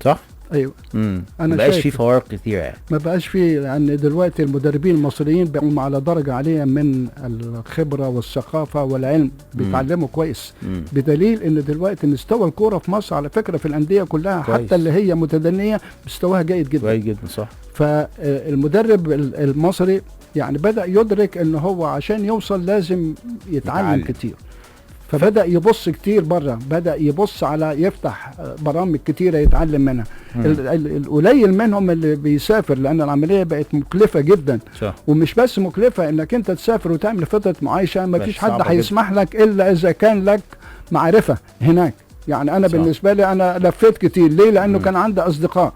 صح؟ ايوه. انا ما بقاش في فوارق كتير يعني، ما بقاش في، لان دلوقتي المدربين المصريين بقوا على درجه عالية من الخبرة والثقافة والعلم، بيتعلموا كويس. بدليل ان دلوقتي مستوى الكورة في مصر على فكرة في الاندية كلها كويس. حتى اللي هي متدنيه مستواها جيد جدا، كويس جدا. صح. فالمدرب المصري يعني بدا يدرك ان هو عشان يوصل لازم يتعلم كتير، فبدأ يبص كتير بره، بدأ يبص على يفتح برامج كتيرة يتعلم منها. القليل منهم اللي بيسافر، لأن العملية بقت مكلفة جدا. صح. ومش بس مكلفة، انك انت تسافر وتعمل فترة معايشة ما فيش حد هيسمح لك إلا إذا كان لك معرفة هناك. يعني أنا صح. بالنسبة لي أنا لفيت كتير. ليه؟ لأنه كان عندي أصدقاء.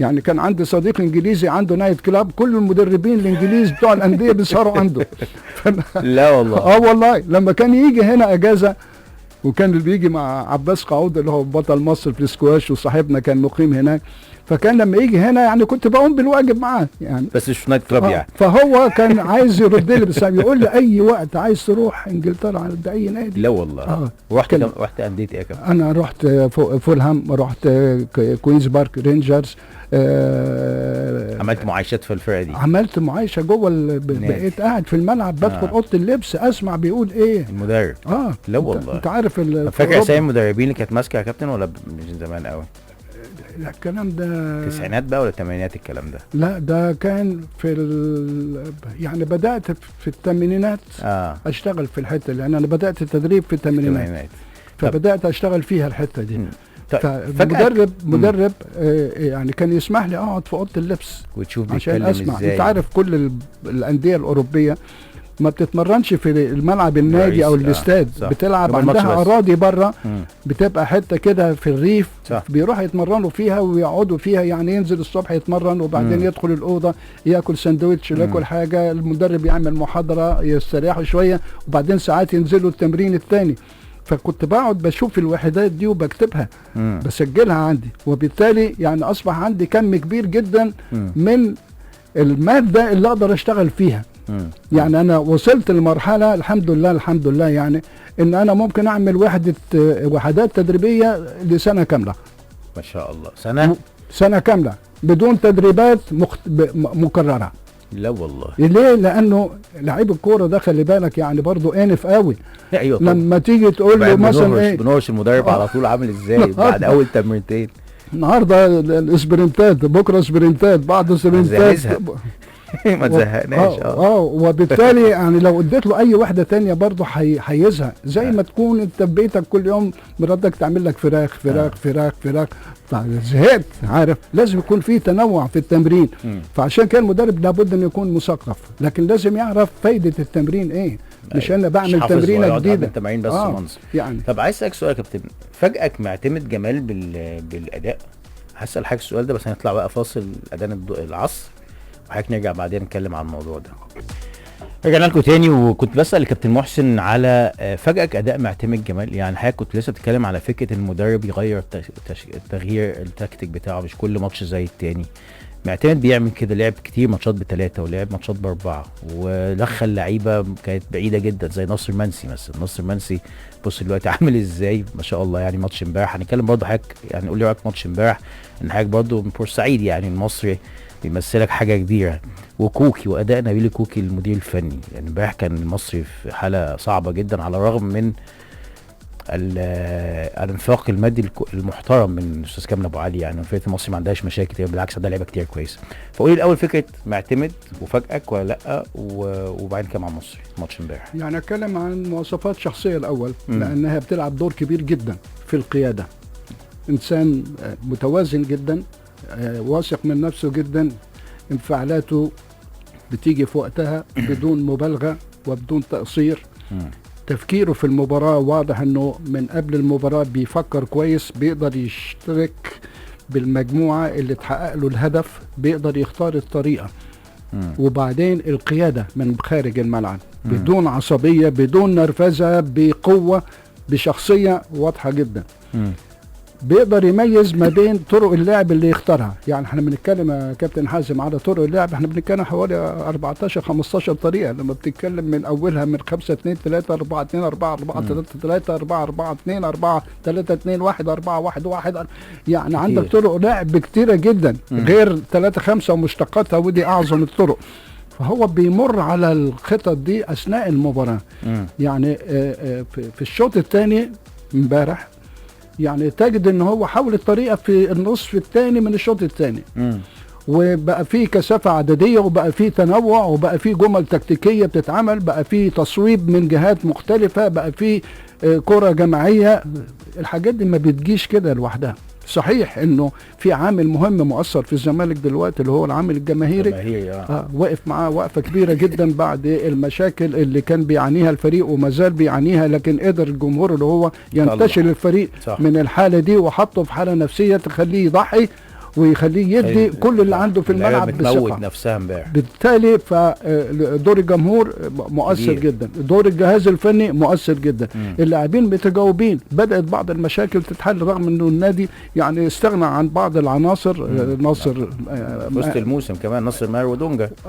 يعني كان عندي صديق إنجليزي عنده night club، كل المدربين الإنجليز بتوع الأندية بيسهروا عنده. لا والله. والله لما كان يجي هنا أجازة، وكان اللي بيجي مع عباس قعود اللي هو بطل مصر في السكواش وصاحبنا كان مقيم هناك، فكان لما يجي هنا يعني كنت بقوم بالواجب معاه يعني، بس مش في night club يعني. فهو كان عايز يرد لي، بس يقول لي اي وقت عايز تروح انجلترا عند اي نادي. لا والله. رحت اندية ايه كمان؟ انا رحت فولهام، رحت كوينز بارك رينجرز. عملت معايشات في الفرقة دي؟ عملت معايشه جوه، بقيت قاعد في الملعب، بدخل اوضة اللبس اسمع بيقول ايه المدرب. لا والله. انت عارف، فاكر اسامي المدربين اللي كانت ماسكه يا كابتن ولا مش زمان قوي؟ لا الكلام ده التسعينات بقى ولا الثمانينات الكلام ده؟ لا ده كان في يعني بدأت في الثمانينات. اشتغل في الحتة، لان انا بدأت التدريب في الثمانينات، فبدأت اشتغل فيها الحتة دي. فمدرب مدرب يعني كان يسمح لي اقعد في اوضة اللبس وتشوف عشان اسمع. انت عارف كل الاندية الاوروبية ما بتتمرنش في الملعب النادي او الاستاد، بتلعب عندها اراضي بره، بتبقى حتة كده في الريف، بيروحوا يتمرنوا فيها ويقعدوا فيها، يعني ينزل الصبح يتمرن وبعدين يدخل الاوضة ياكل سندوتش ياكل حاجة، المدرب يعمل محاضرة، يستريحوا شوية، وبعدين ساعات ينزلوا التمرين الثاني. فكنت بقعد بشوف الوحدات دي وبكتبها، بسجلها عندي، وبالتالي يعني اصبح عندي كم كبير جدا من المادة اللي اقدر اشتغل فيها. يعني انا وصلت لمرحلة الحمد لله الحمد لله يعني ان انا ممكن اعمل وحدات تدريبية لسنه كاملة. ما شاء الله. سنة كاملة بدون تدريبات مكررة. لا والله. ليه؟ لانه لعيب الكورة ده خلي بالك يعني برضه انف قوي. ايوه طبعا. لما تيجي تقول له مثلا ايه، بنورش المدرب على طول عامل ازاي بعد اول تمرينتين. النهارده الاسبرنتات، بكره اسبرنتات، بعد اسبرنتات. ما تزهقناش. وبالتالي يعني لو اديت له اي واحدة تانية برضه هيزهق. زي ما تكون انت في بيتك كل يوم مراتك تعمل لك فراخ فراخ فراخ فراخ، زهقت، عارف. لازم يكون في تنوع في التمرين. فعشان كده المدرب لابد انه يكون مثقف، لكن لازم يعرف فايده التمرين ايه. مش انا بعمل تمرينه جديدة تمارين بس منظر يعني. طب عايز اسالك سؤال يا كابتن، فاجئك معتمد جمال بالاداء؟ هسال حضرتك السؤال ده، بس هنطلع بقى فاصل اذان العصر وحضرتك نرجع بعدين نتكلم عن الموضوع ده. رجعنا لكم تاني، وكنت بسأل الكابتن محسن على فاجأك أداء معتمد جمال. يعني حضرتك كنت لسه بتتكلم على فكرة المدرب يغير التغيير التكتيك بتاعه، مش كل ماتش زي التاني. معتمد بيعمل كده، لعب كتير ماتشات ب3 ولعب ماتشات ب4، ودخل لعيبة كانت بعيدة جدا زي ناصر منسي مثلا. ناصر منسي بص دلوقتي عامل ازاي ما شاء الله. يعني ماتش امبارح هنتكلم برضه حضرتك، يعني قول لي رايك ماتش امبارح، ان حضرتك برضه من بورسعيد يعني المصري بيمثلك حاجة كبيرة، وكوكي واداء نبيل كوكي المدير الفني. يعني امبارح كان المصري في حاله صعبة جدا على الرغم من الانفاق المادي المحترم من الاستاذ كامل ابو علي. يعني فرقه المصري ما عندهاش مشاكل، بالعكس عندها لعيبة كتير كويسة. فقولي الاول فكرة معتمد وفاجئك ولا لا، وبعدين كام على المصري ماتش امبارح. يعني اتكلم عن مواصفات شخصية الاول، لانها بتلعب دور كبير جدا في القيادة. انسان متوازن جدا، واثق من نفسه جدا، انفعالاته بتيجي في وقتها بدون مبالغة وبدون تقصير. تفكيره في المباراة واضح انه من قبل المباراة بيفكر كويس، بيقدر يشترك بالمجموعة اللي تحقق له الهدف، بيقدر يختار الطريقة. وبعدين القيادة من خارج الملعب بدون عصبية، بدون نرفزة، بقوة، بشخصية واضحة جدا. بيقدر يميز ما بين طرق اللعب اللي يختارها. يعني احنا بنتكلم يا كابتن حازم على طرق اللعب، احنا بنتكلم حوالي 14 15 طريقه. لما بتتكلم من اولها من 5 2 3 4 2 4 4 3 3 4 4 2 4 3 2 1 4 1 1، يعني عندك طرق لعب كتيرة جدا غير 3 5 ومشتقاتها، ودي اعظم الطرق. فهو بيمر على الخطط دي اثناء المباراة. يعني في الشوط الثاني امبارح يعني تجد ان هو حاول الطريقة في النصف الثاني من الشوط الثاني، وبقى فيه كثافة عددية، وبقى فيه تنوع، وبقى فيه جمل تكتيكية بتتعمل، بقى فيه تصويب من جهات مختلفة، بقى فيه كره جماعية. الحاجات دي ما بتجيش كده لوحدها. صحيح انه في عامل مهم مؤثر في الزمالك دلوقتي اللي هو العامل الجماهيري، وقف معاه وقفه كبيرة جدا بعد المشاكل اللي كان بيعانيها الفريق وما زال بيعانيها، لكن قدر الجمهور اللي هو ينتشل الفريق. صح. من الحالة دي وحطه في حاله نفسية تخليه يضحي ويخليه يدي كل اللي عنده في الملعب بثقة. نفسها امبارح. بالتالي فدور الجمهور مؤثر جدا، دور الجهاز الفني مؤثر جدا. اللاعبين متجاوبين، بدات بعض المشاكل تتحل رغم انه النادي يعني استغنى عن بعض العناصر. ناصر وسط الموسم كمان، ناصر ماهر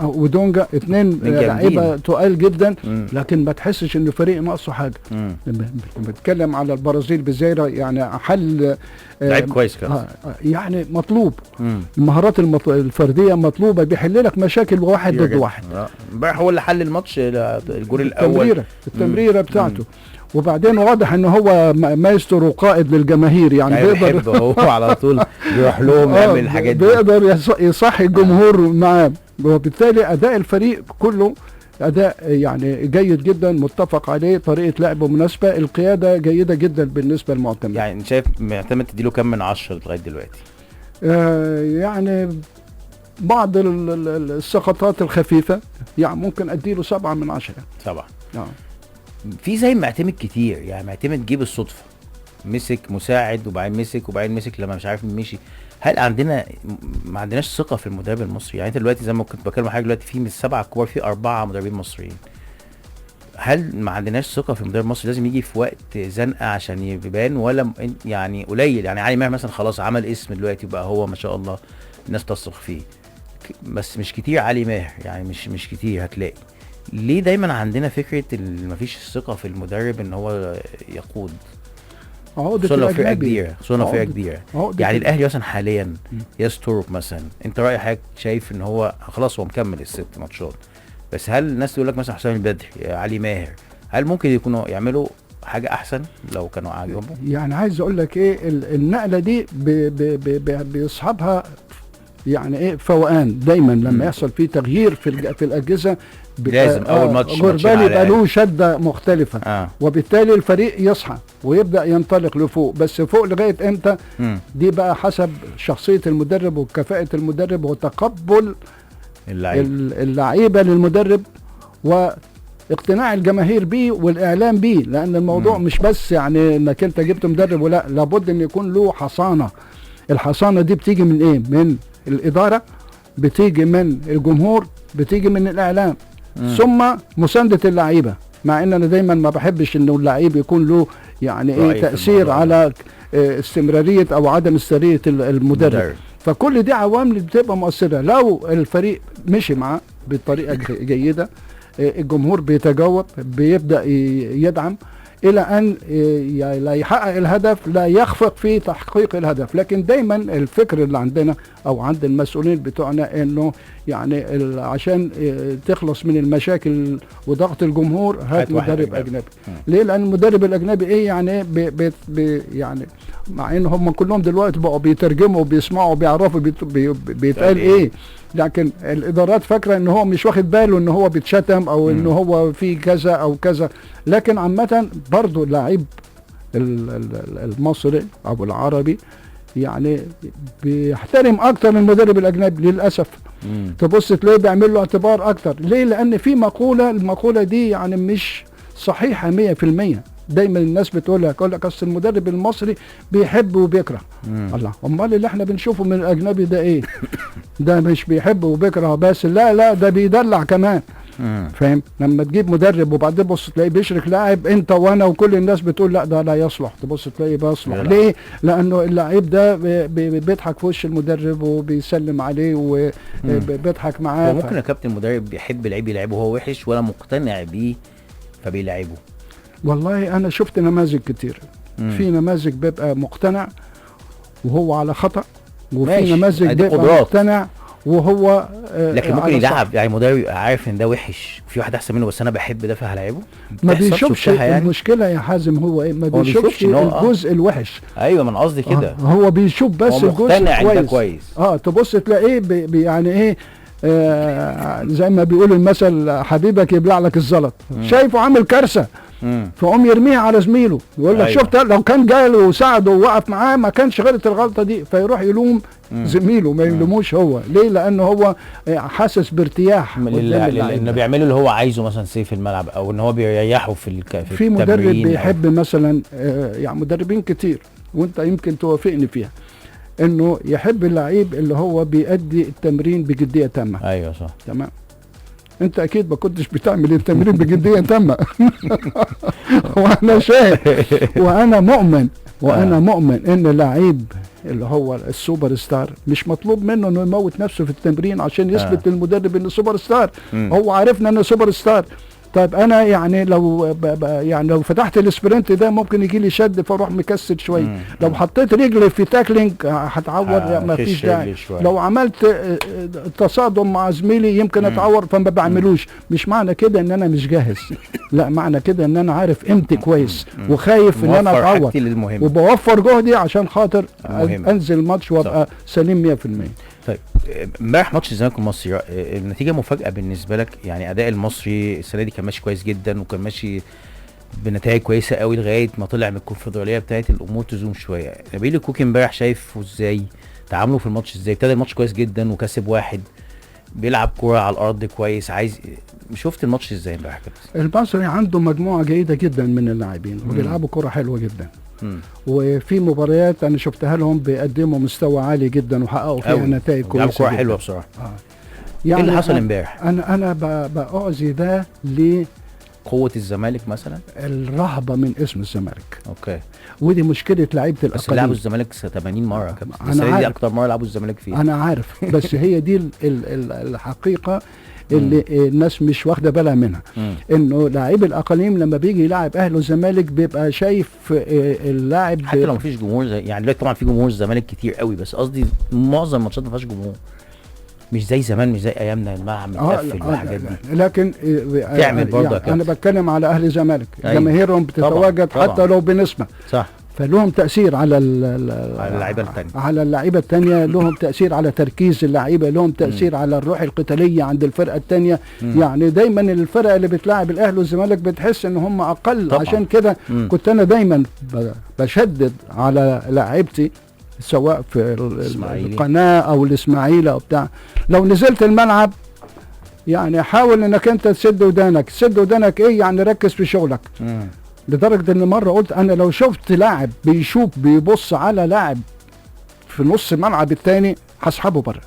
ودونجا اثنين لعيبة تقال جدا، لكن ما تحسش ان الفريق ناقصه حاجة. بتكلم على البرازيل بزيرة، يعني حل لعيب كويس كان يعني مطلوب. المهارات الفردية مطلوبه، بيحل لك مشاكل واحد ضد واحد. امبارح هو اللي حل الماتش، الجول الاول التمريره بتاعته. وبعدين واضح ان هو مايسترو وقائد للجماهير، يعني بيقدر هو على طول بيروح لهم يعمل الحاجات دي، بيقدر يصحي الجمهور معاه. وبالتالي اداء الفريق كله اداء يعني جيد جدا، متفق عليه، طريقه لعبه مناسبة، القيادة جيدة جدا بالنسبة للمعتمد. يعني شايف معتمد تديله كم من 10 لغاية دلوقتي؟ يعني بعض السقطات الخفيفة، يعني ممكن اديله 7 من 10. 7. في زي معتمد كتير، يعني معتمد جه بالصدفة، مسك مساعد وبعدين مسك وبعدين مسك لما مش عارف مشي. هل عندنا ما عندناش ثقة في المدرب المصري؟ يعني انت دلوقتي زي ما كنت بكلم حضرتك دلوقتي، في من 7 كبار في 4 مدربين مصريين. هل ما عندناش ثقة في المدرب المصري؟ لازم يجي في وقت زنقه عشان يبان، ولا يعني قليل؟ يعني علي ماهر مثلا خلاص عمل اسم دلوقتي وبقى هو ما شاء الله الناس تثق فيه، بس مش كتير علي ماهر، يعني مش كتير هتلاقي. ليه دايما عندنا فكرة مفيش ثقة في المدرب ان هو يقود؟ عقدة الأجنبي، خصوصا فرقة كبيرة. يعني الأهلي مثلا حاليا يستورب مثلا، أنت رأي حضرتك شايف إن هو خلاص هو مكمل ال6 ماتشات، بس هل الناس تقول لك مثلا حسام البدري، علي ماهر، هل ممكن يكونوا يعملوا حاجة أحسن لو كانوا عاجبهم؟ يعني عايز أقول لك إيه، النقلة دي بيصحبها يعني إيه فوقان دايما لما يحصل فيه تغيير في الأجهزة. لازم اول ماتش غربال يبقى له شده مختلفة. وبالتالي الفريق يصحى ويبدا ينطلق لفوق، بس فوق لغاية امتى؟ دي بقى حسب شخصية المدرب وكفاءة المدرب وتقبل اللعيبة للمدرب واقتناع الجماهير بيه والاعلام بيه. لان الموضوع مش بس يعني انك انت جبت مدرب، ولا لابد ان يكون له حصانه. الحصانة دي بتيجي من ايه؟ من الادارة، بتيجي من الجمهور، بتيجي من الاعلام، ثم مساندة اللعيبة. مع ان انا دايما ما بحبش انه اللعيب يكون له يعني ايه تأثير على استمرارية او عدم استمرارية المدرب. فكل دي عوامل بتبقى مؤثرة. لو الفريق مشي معاه بطريقة جيدة، الجمهور بيتجاوب، بيبدأ يدعم الى ان لا يحقق الهدف، لا يخفق في تحقيق الهدف. لكن دايما الفكر اللي عندنا او عند المسؤولين بتوعنا انه يعني عشان تخلص من المشاكل وضغط الجمهور هات مدرب اجنبي. ليه؟ لان المدرب الاجنبي ايه يعني بي بي يعني مع ان هم كلهم دلوقتي بقوا بيترجموا وبيسمعوا وبيعرفوا بيتقال ايه، لكن الادارات فاكره ان هو مش واخد باله ان هو بيتشتم او ان هو في كذا او كذا. لكن عامة برضو اللاعب المصري او العربي يعني بيحترم اكتر المدرب الاجنبي للاسف. تبص تلاقيه بيعمل له اعتبار اكتر. ليه؟ لان في مقولة، المقولة دي يعني مش صحيحه 100%. دايما الناس بتقول لك، يقول لك اصل المدرب المصري بيحب وبيكره. الله، امال اللي احنا بنشوفه من الاجنبي ده ايه؟ ده مش بيحب وبيكره بس، لا لا ده بيدلع كمان. فاهم؟ لما تجيب مدرب وبعدين بص تلاقيه بيشرك لاعب، انت وانا وكل الناس بتقول لا ده لا يصلح، تبص تلاقيه بيصلح. ليه؟ لانه اللعيب ده بيضحك في وش المدرب وبيسلم عليه وبيضحك معاه. ممكن يا كابتن المدرب بيحب لعيب يلعبه وهو وحش ولا مقتنع بيه فبيلعبه؟ والله انا شفت نماذج كتير. في نماذج بيبقى مقتنع وهو على خطأ، وفي نماذج بيبقى مقتنع وهو لكن ممكن يلعب. يعني مدرب يبقى عارف ان ده وحش وفي واحد احسن منه، بس انا بحب ده فهلاعبه. ما بيشوفش يعني. المشكلة يا حازم هو ايه؟ ما بيشوفش الجزء الوحش. ايوه ما انا قصدي كده. هو بيشوف بس الجزء الكويس. كويس. تبص تلاقيه يعني ايه، زي ما بيقول المثل حبيبك يبلع لك الزلط. شايفه عامل كارثة فقوم يرميها على زميله، يقول لك شفت لو كان جاله وساعده ووقف معاه ما كانش غلط الغلطة دي، فيروح يلوم زميله ما يلوموش هو. ليه؟ لانه هو حاسس بارتياح لانه بيعمله اللي هو عايزه، مثلا سيف الملعب، او ان هو بيريحه في في مدرب بيحب مثلا، يعني مدربين كتير وانت يمكن توافقني فيها، انه يحب اللعيب اللي هو بيأدي التمرين بجدية تامة. ايوه صح، تمام. انت اكيد ما كنتش بتعمل التمرين بجدية تامة. وانا شاهد، وانا مؤمن، وانا مؤمن ان اللعيب اللي هو السوبر ستار مش مطلوب منه انه يموت نفسه في التمرين عشان يثبت للمدرب انه سوبر ستار. هو عارفنا انه سوبر ستار. طيب انا يعني لو يعني لو فتحت ال sprint ده ممكن يجي لي شد فاروح مكسل شوية. لو حطيت رجلي في tackling هتعور، ما فيش داعي. لو عملت تصادم مع زميلي يمكن اتعور، فما بعملوش. مش معنى كده ان انا مش جاهز، لا، معنى كده ان انا عارف قيمتي كويس وخايف ان انا اتعور، وبوفر جهدي عشان خاطر انزل الماتش وابقى سليم 100%. طيب امبارح ماتش الزمالك المصري، النتيجة مفاجاة بالنسبة لك؟ يعني اداء المصري السنة دي كان ماشي كويس جدا، وكان ماشي بنتائج كويسة قوي لغاية ما طلع من الكونفدراليه بتاعت الامور تزوم شوية. نبيل الكوكي امبارح شايفه ازاي؟ تعامله في الماتش ازاي؟ ابتدى الماتش كويس جدا وكسب واحد، بيلعب كورة على الارض كويس. عايز شفت الماتش ازاي امبارح كابتن؟ المصري عنده مجموعة جيدة جدا من اللاعبين وبيلعبوا كورة حلوة جدا. وفي مباريات انا شفتها لهم بيقدموا مستوى عالي جدا وحققوا فيها نتائج كويسة. كورة حلوة بصراحة. يعني ايه اللي حصل امبارح؟ انا باعزي ده لقوه الزمالك مثلا، الرهبة من اسم الزمالك. okay، ودي مشكلة لعيبة الاقاليم. بس لعبوا الزمالك 80 مرة يا كابتن، السنة دي اكتر مرة لعبوا الزمالك فيها. انا عارف، بس هي دي الحقيقة اللي الناس مش واخده بالها منها، انه لاعب الاقاليم لما بيجي يلعب اهله الزمالك بيبقى شايف اللاعب، حتى لو مفيش جمهور زي يعني دلوقتي طبعا في جمهور الزمالك كتير قوي، بس قصدي معظم الماتشات ما فيهاش جمهور، مش زي زمان، مش زي ايامنا الملعب متقفل والحاجات دي. لكن تعمل برضه يعني انا بتكلم على اهل الزمالك، جماهيرهم بتتواجد طبعًا حتى لو بنسبة، صح، فلهم تأثير على اللعيبة الثانية، على اللعيبة الثانية، لهم تأثير على تركيز اللعيبة، لهم تأثير على الروح القتالية عند الفرقة الثانية. يعني دايما الفرقة اللي بتلاعب الأهلي والزمالك بتحس ان هم أقل طبعا. عشان كده كنت أنا دايما بشدد على لعيبتي سواء في القناة أو الإسماعيلي أو بتاع، لو نزلت الملعب يعني حاول انك انت تسد ودانك. تسد ودانك ايه؟ يعني ركز في شغلك. لدرجة ان مرة قلت انا لو شفت لاعب بيبص على لاعب في نص الملعب الثاني هسحبه بره.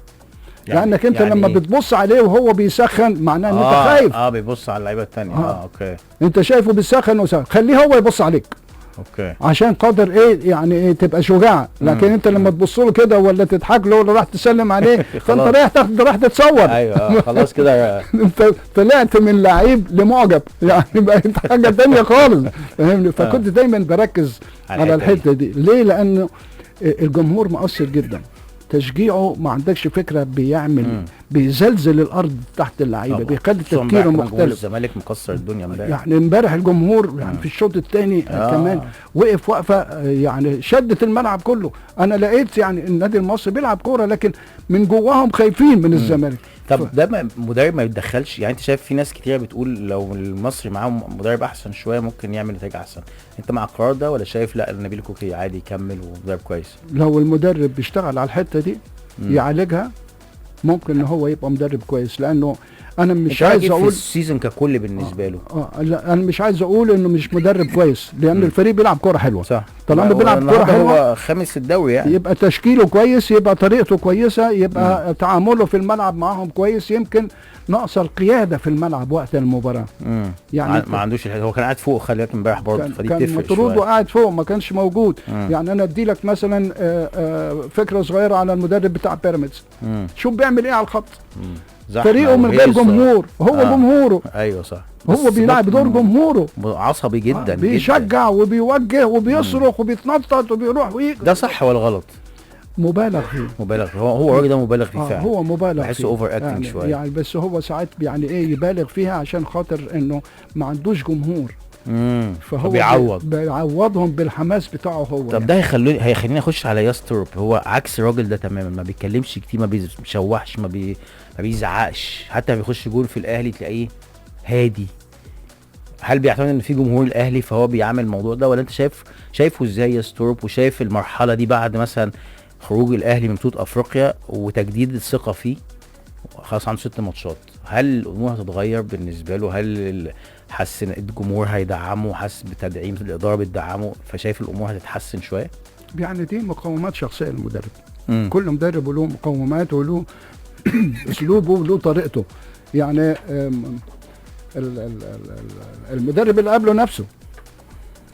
يعني لانك انت يعني لما بتبص عليه وهو بيسخن معناه ان انت خايف. بيبص على اللعيبة الثانية. okay، انت شايفه بيسخن خليه هو يبص عليك. okay، عشان قادر ايه يعني ايه تبقى شجاع. لكن انت لما تبص له كده ولا تضحك له ولا راح تسلم عليه فانت رايح راح تتصور. ايوه خلاص كده انت طلعت من لعيب لمعجب، يعني بقت حاجة ثانية خالص، فاهمني؟ فكنت دايما بركز على الحتة دي. ليه؟ لانه الجمهور مؤثر جدا، تشجيعه ما عندكش فكرة بيعمل بيزلزل الارض تحت اللعيبة، بيخلي تفكيره مختلف. الزمالك مكسر الدنيا امبارح، يعني امبارح الجمهور يعني في الشوط الثاني كمان وقف وقفه يعني شدت الملعب كله. انا لقيت يعني النادي المصري بيلعب كورة لكن من جواهم خايفين من الزمالك. طب ده مدرب ما يتدخلش؟ يعني انت شايف في ناس كتير بتقول لو المصري معاه مدرب احسن شوية ممكن يعمل نتائج احسن، انت مع القرار ده ولا شايف لا نبيل كوكي عادي يكمل ومدرب كويس؟ لو المدرب بيشتغل على الحتة دي يعالجها ممكن ان هو يبقى مدرب كويس، لانه انا مش عايز اقول ال season ككل بالنسبة له لا انا مش عايز اقول انه مش مدرب كويس، لان الفريق بيلعب كورة حلوة، صح، طالما بيلعب كورة حلوة هو خامس الدوري يعني، يبقى تشكيله كويس، يبقى طريقته كويسة، يبقى تعامله في الملعب معاهم كويس. يمكن ناقصه القيادة في الملعب وقت المباراة. يعني ما عندوش، هو كان قاعد فوق، خلي بالك امبارح برضه، فدي كان مطرود وقاعد فوق ما كانش موجود. يعني انا ادي لك مثلا فكرة صغيرة على المدرب بتاع بيراميدز، شوف بيعمل ايه على الخط، فريقه من غير جمهور، هو جمهوره. ايوه صح، هو بيلعب دور جمهوره، عصبي جدا، بيشجع وبيوجه وبيصرخ وبيتنطط وبيروح ويجي. ده صح ولا غلط؟ مبالغ فيه، مبالغ فيه. هو الراجل ده مبالغ فيه فعلا، هو مبالغ فيه، بحسه over acting شوية يعني، بس هو ساعات يعني ايه يبالغ فيها عشان خاطر انه ما عندوش جمهور، فهو بيعوضهم بالحماس بتاعه هو. طب يعني ده هيخليني اخش على ياس توروب. هو عكس الراجل ده تماما، ما بيتكلمش كتير، ما بيشوحش، ما بيزعقش، حتى ما بيخش جول في الاهلي تلاقيه هادي. هل بيعتمد ان في جمهور الاهلي فهو بيعمل الموضوع ده، ولا انت شايفه ازاي ياس توروب، وشايف المرحلة دي بعد مثلا خروج الاهلي من بطوله افريقيا وتجديد الثقة فيه، خلاص عنده 6 ماتشات، هل الامور هتتغير بالنسبة له؟ هل حاسس ان الجمهور هيدعمه، حاسس بتدعيم الادارة بتدعمه، فشايف الامور هتتحسن شوية؟ يعني دي مقومات شخصية للمدرب. كل مدرب وله مقومات وله اسلوبه وله طريقته. يعني المدرب اللي قبله نفسه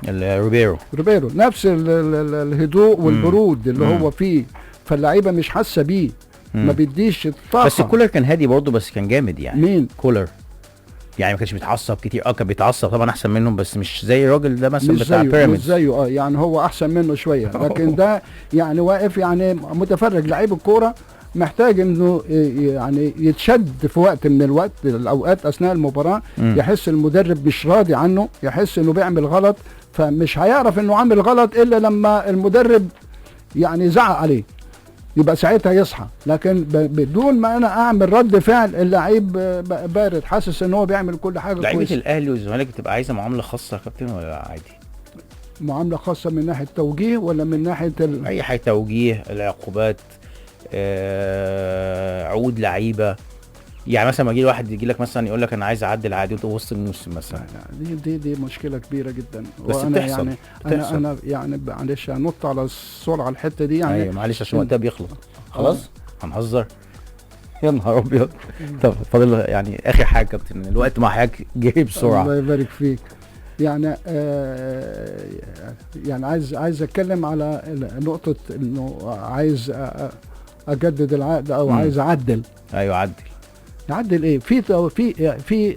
روبيرو نفس الهدوء والبرود اللي هو فيه، فاللعيبه مش حاسه بيه، ما بيديش الطاقة. بس كولر كان هادي برضه، بس كان جامد يعني. مين؟ كولر يعني ما كانش بيتعصب كتير، كان بيتعصب طبعا احسن منهم، بس مش زي الراجل ده مثلا بتاع بيراميدز، مش زيه، يعني هو احسن منه شوية، لكن ده يعني واقف يعني متفرج. لعيب الكورة محتاج انه يعني يتشد في وقت من الوقت الاوقات اثناء المباراة، يحس المدرب مش راضي عنه، يحس انه بيعمل غلط، فمش هيعرف انه عامل غلط الا لما المدرب يعني زعق عليه، يبقى ساعتها يصحى. لكن بدون ما انا اعمل رد فعل، اللعيب بارد حاسس ان هو بيعمل كل حاجة كويسة. لعيبة الاهلي والزمالك بتبقى عايزه معاملة خاصة يا كابتن ولا عادي؟ معاملة خاصة من ناحية توجيه ولا من ناحية اي حاجة، توجيه، العقوبات، عقود لعيبة. يعني مثلا ما يجي واحد يجي لك مثلا يقول لك انا عايز اعدل عقدي وانت وسط الموسم مثلا، دي مشكلة كبيرة جدا. بس وأنا بتحصل يعني بتحصل. انا يعني معلش هنط على السرعة الحتة دي يعني. ايوه معلش عشان وقتها بيخلص خلاص. هنهزر يا نهار ابيض. طب فاضل يعني اخر حاجة يا كابتن، الوقت مع حضرتك جري بسرعة. الله يبارك فيك. يعني يعني عايز اتكلم على نقطة انه عايز اجدد العقد او عايز اعدل. ايوه عدل. عدل ايه؟ في في في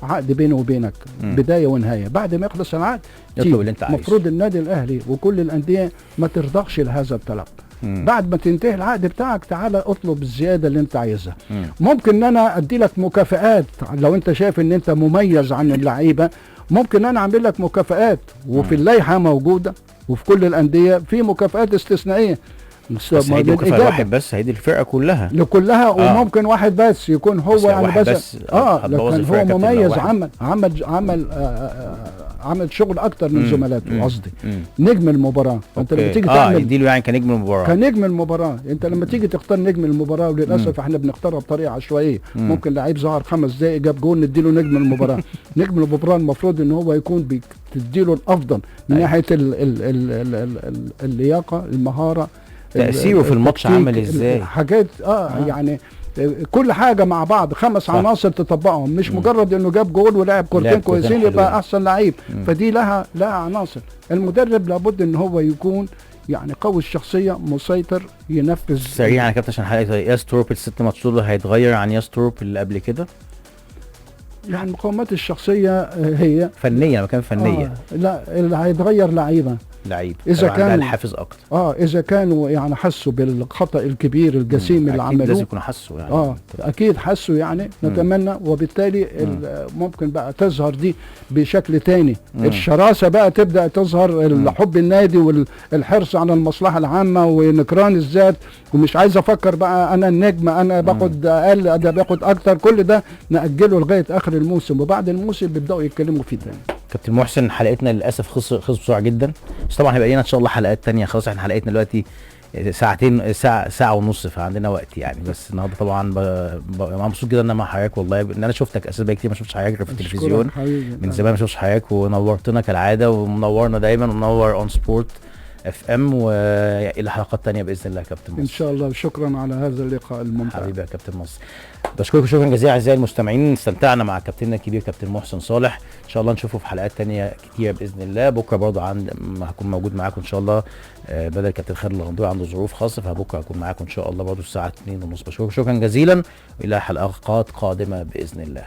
عقد بينه وبينك بداية ونهاية، بعد ما يخلص العقد اطلب اللي انت عايزه. المفروض النادي الاهلي وكل الاندية ما ترضخش لهذا الطلب. بعد ما تنتهي العقد بتاعك تعالى اطلب الزيادة اللي انت عايزها. ممكن ان انا ادي لك مكافآت لو انت شايف ان انت مميز عن اللعيبة، ممكن انا اعمل لك مكافآت، وفي اللائحة موجودة وفي كل الاندية في مكافآت استثنائية. بس هيدي مكافأة واحد بس، هيدي الفرقة كلها لكلها. وممكن واحد بس يكون هو بس يعني بس لكن هو مميز، عمل عمل عمل عمل شغل اكتر من زملاته. قصدي نجم المباراة. انت لما تيجي تعمل يديله يعني كنجم المباراة، كنجم المباراة. انت لما تيجي تختار نجم المباراة، وللاسف احنا بنختارها بطريقة عشوائية. ممكن لعيب ظهر 5 دقائق جاب جون نديله نجم المباراة. نجم المباراة المفروض ان هو يكون بتديله الافضل من ناحية اللياقة، المهارة، تأثيره في الماتش عامل ازاي، حاجات يعني كل حاجة مع بعض، 5 عناصر تطبقهم، مش مجرد انه جاب جول ولعب كورتين كويسين يبقى احسن لعيب. فدي لها عناصر. المدرب لابد ان هو يكون يعني قوي الشخصية، مسيطر، ينفذ. سريعا يا كابتن عشان حلقة ياس توروب ال6 ماتشات دول هيتغير عن ياس توروب اللي قبل كده؟ يعني مقومات الشخصية هي فنية، مكان فنية. لا اللي هيتغير لعيبة اذا كان الحافز اكتر. اذا كانوا يعني حسوا بالخطا الكبير الجسيم اللي عملوه، لازم يكونوا حسوا يعني. اكيد حسوا يعني. نتمنى، وبالتالي ممكن بقى تظهر دي بشكل تاني. الشراسه بقى تبدا تظهر، حب النادي والحرص على المصلحة العامة ونكران الذات، ومش عايز افكر بقى انا النجم، انا باخد اقل، ده باخد اكتر. كل ده ناجله لغاية اخر الموسم، وبعد الموسم بيبداوا يتكلموا فيه تاني. كابتن محسن حلقتنا للاسف خلص بسرعة جدا، بس طبعا هيبقى لنا ان شاء الله حلقات تانية. خلاص احنا حلقتنا دلوقتي ساعتين، ساعة ونص، فعندنا وقت يعني. بس النهارده طبعا مبسوط جدا ان انا مع حضرتك والله، ان انا شفتك اساسا بقالي كتير ما شفتش حضرتك في التلفزيون، من زمان ما شفتش حضرتك، ونورتنا كالعادة، ومنورنا دايما، ومنور ON Sport FM، والى حلقات تانية باذن الله يا كابتن مصر ان شاء الله. وشكرا على هذا اللقاء الممتع حبيبي يا كابتن مصر. بشكركم شكرا جزيلا اعزائي المستمعين، استمتعنا مع كابتننا الكبير كابتن محسن صالح. ان شاء الله نشوفه في حلقات تانية كتير باذن الله. بكره برضه هكون موجود معاكم ان شاء الله، بدل كابتن خالد الغندور عنده ظروف خاصة، فبكرة هكون معاكم ان شاء الله برضه الساعة 2:30. بشكركم شكرا جزيلا، والى حلقات قادمة باذن الله.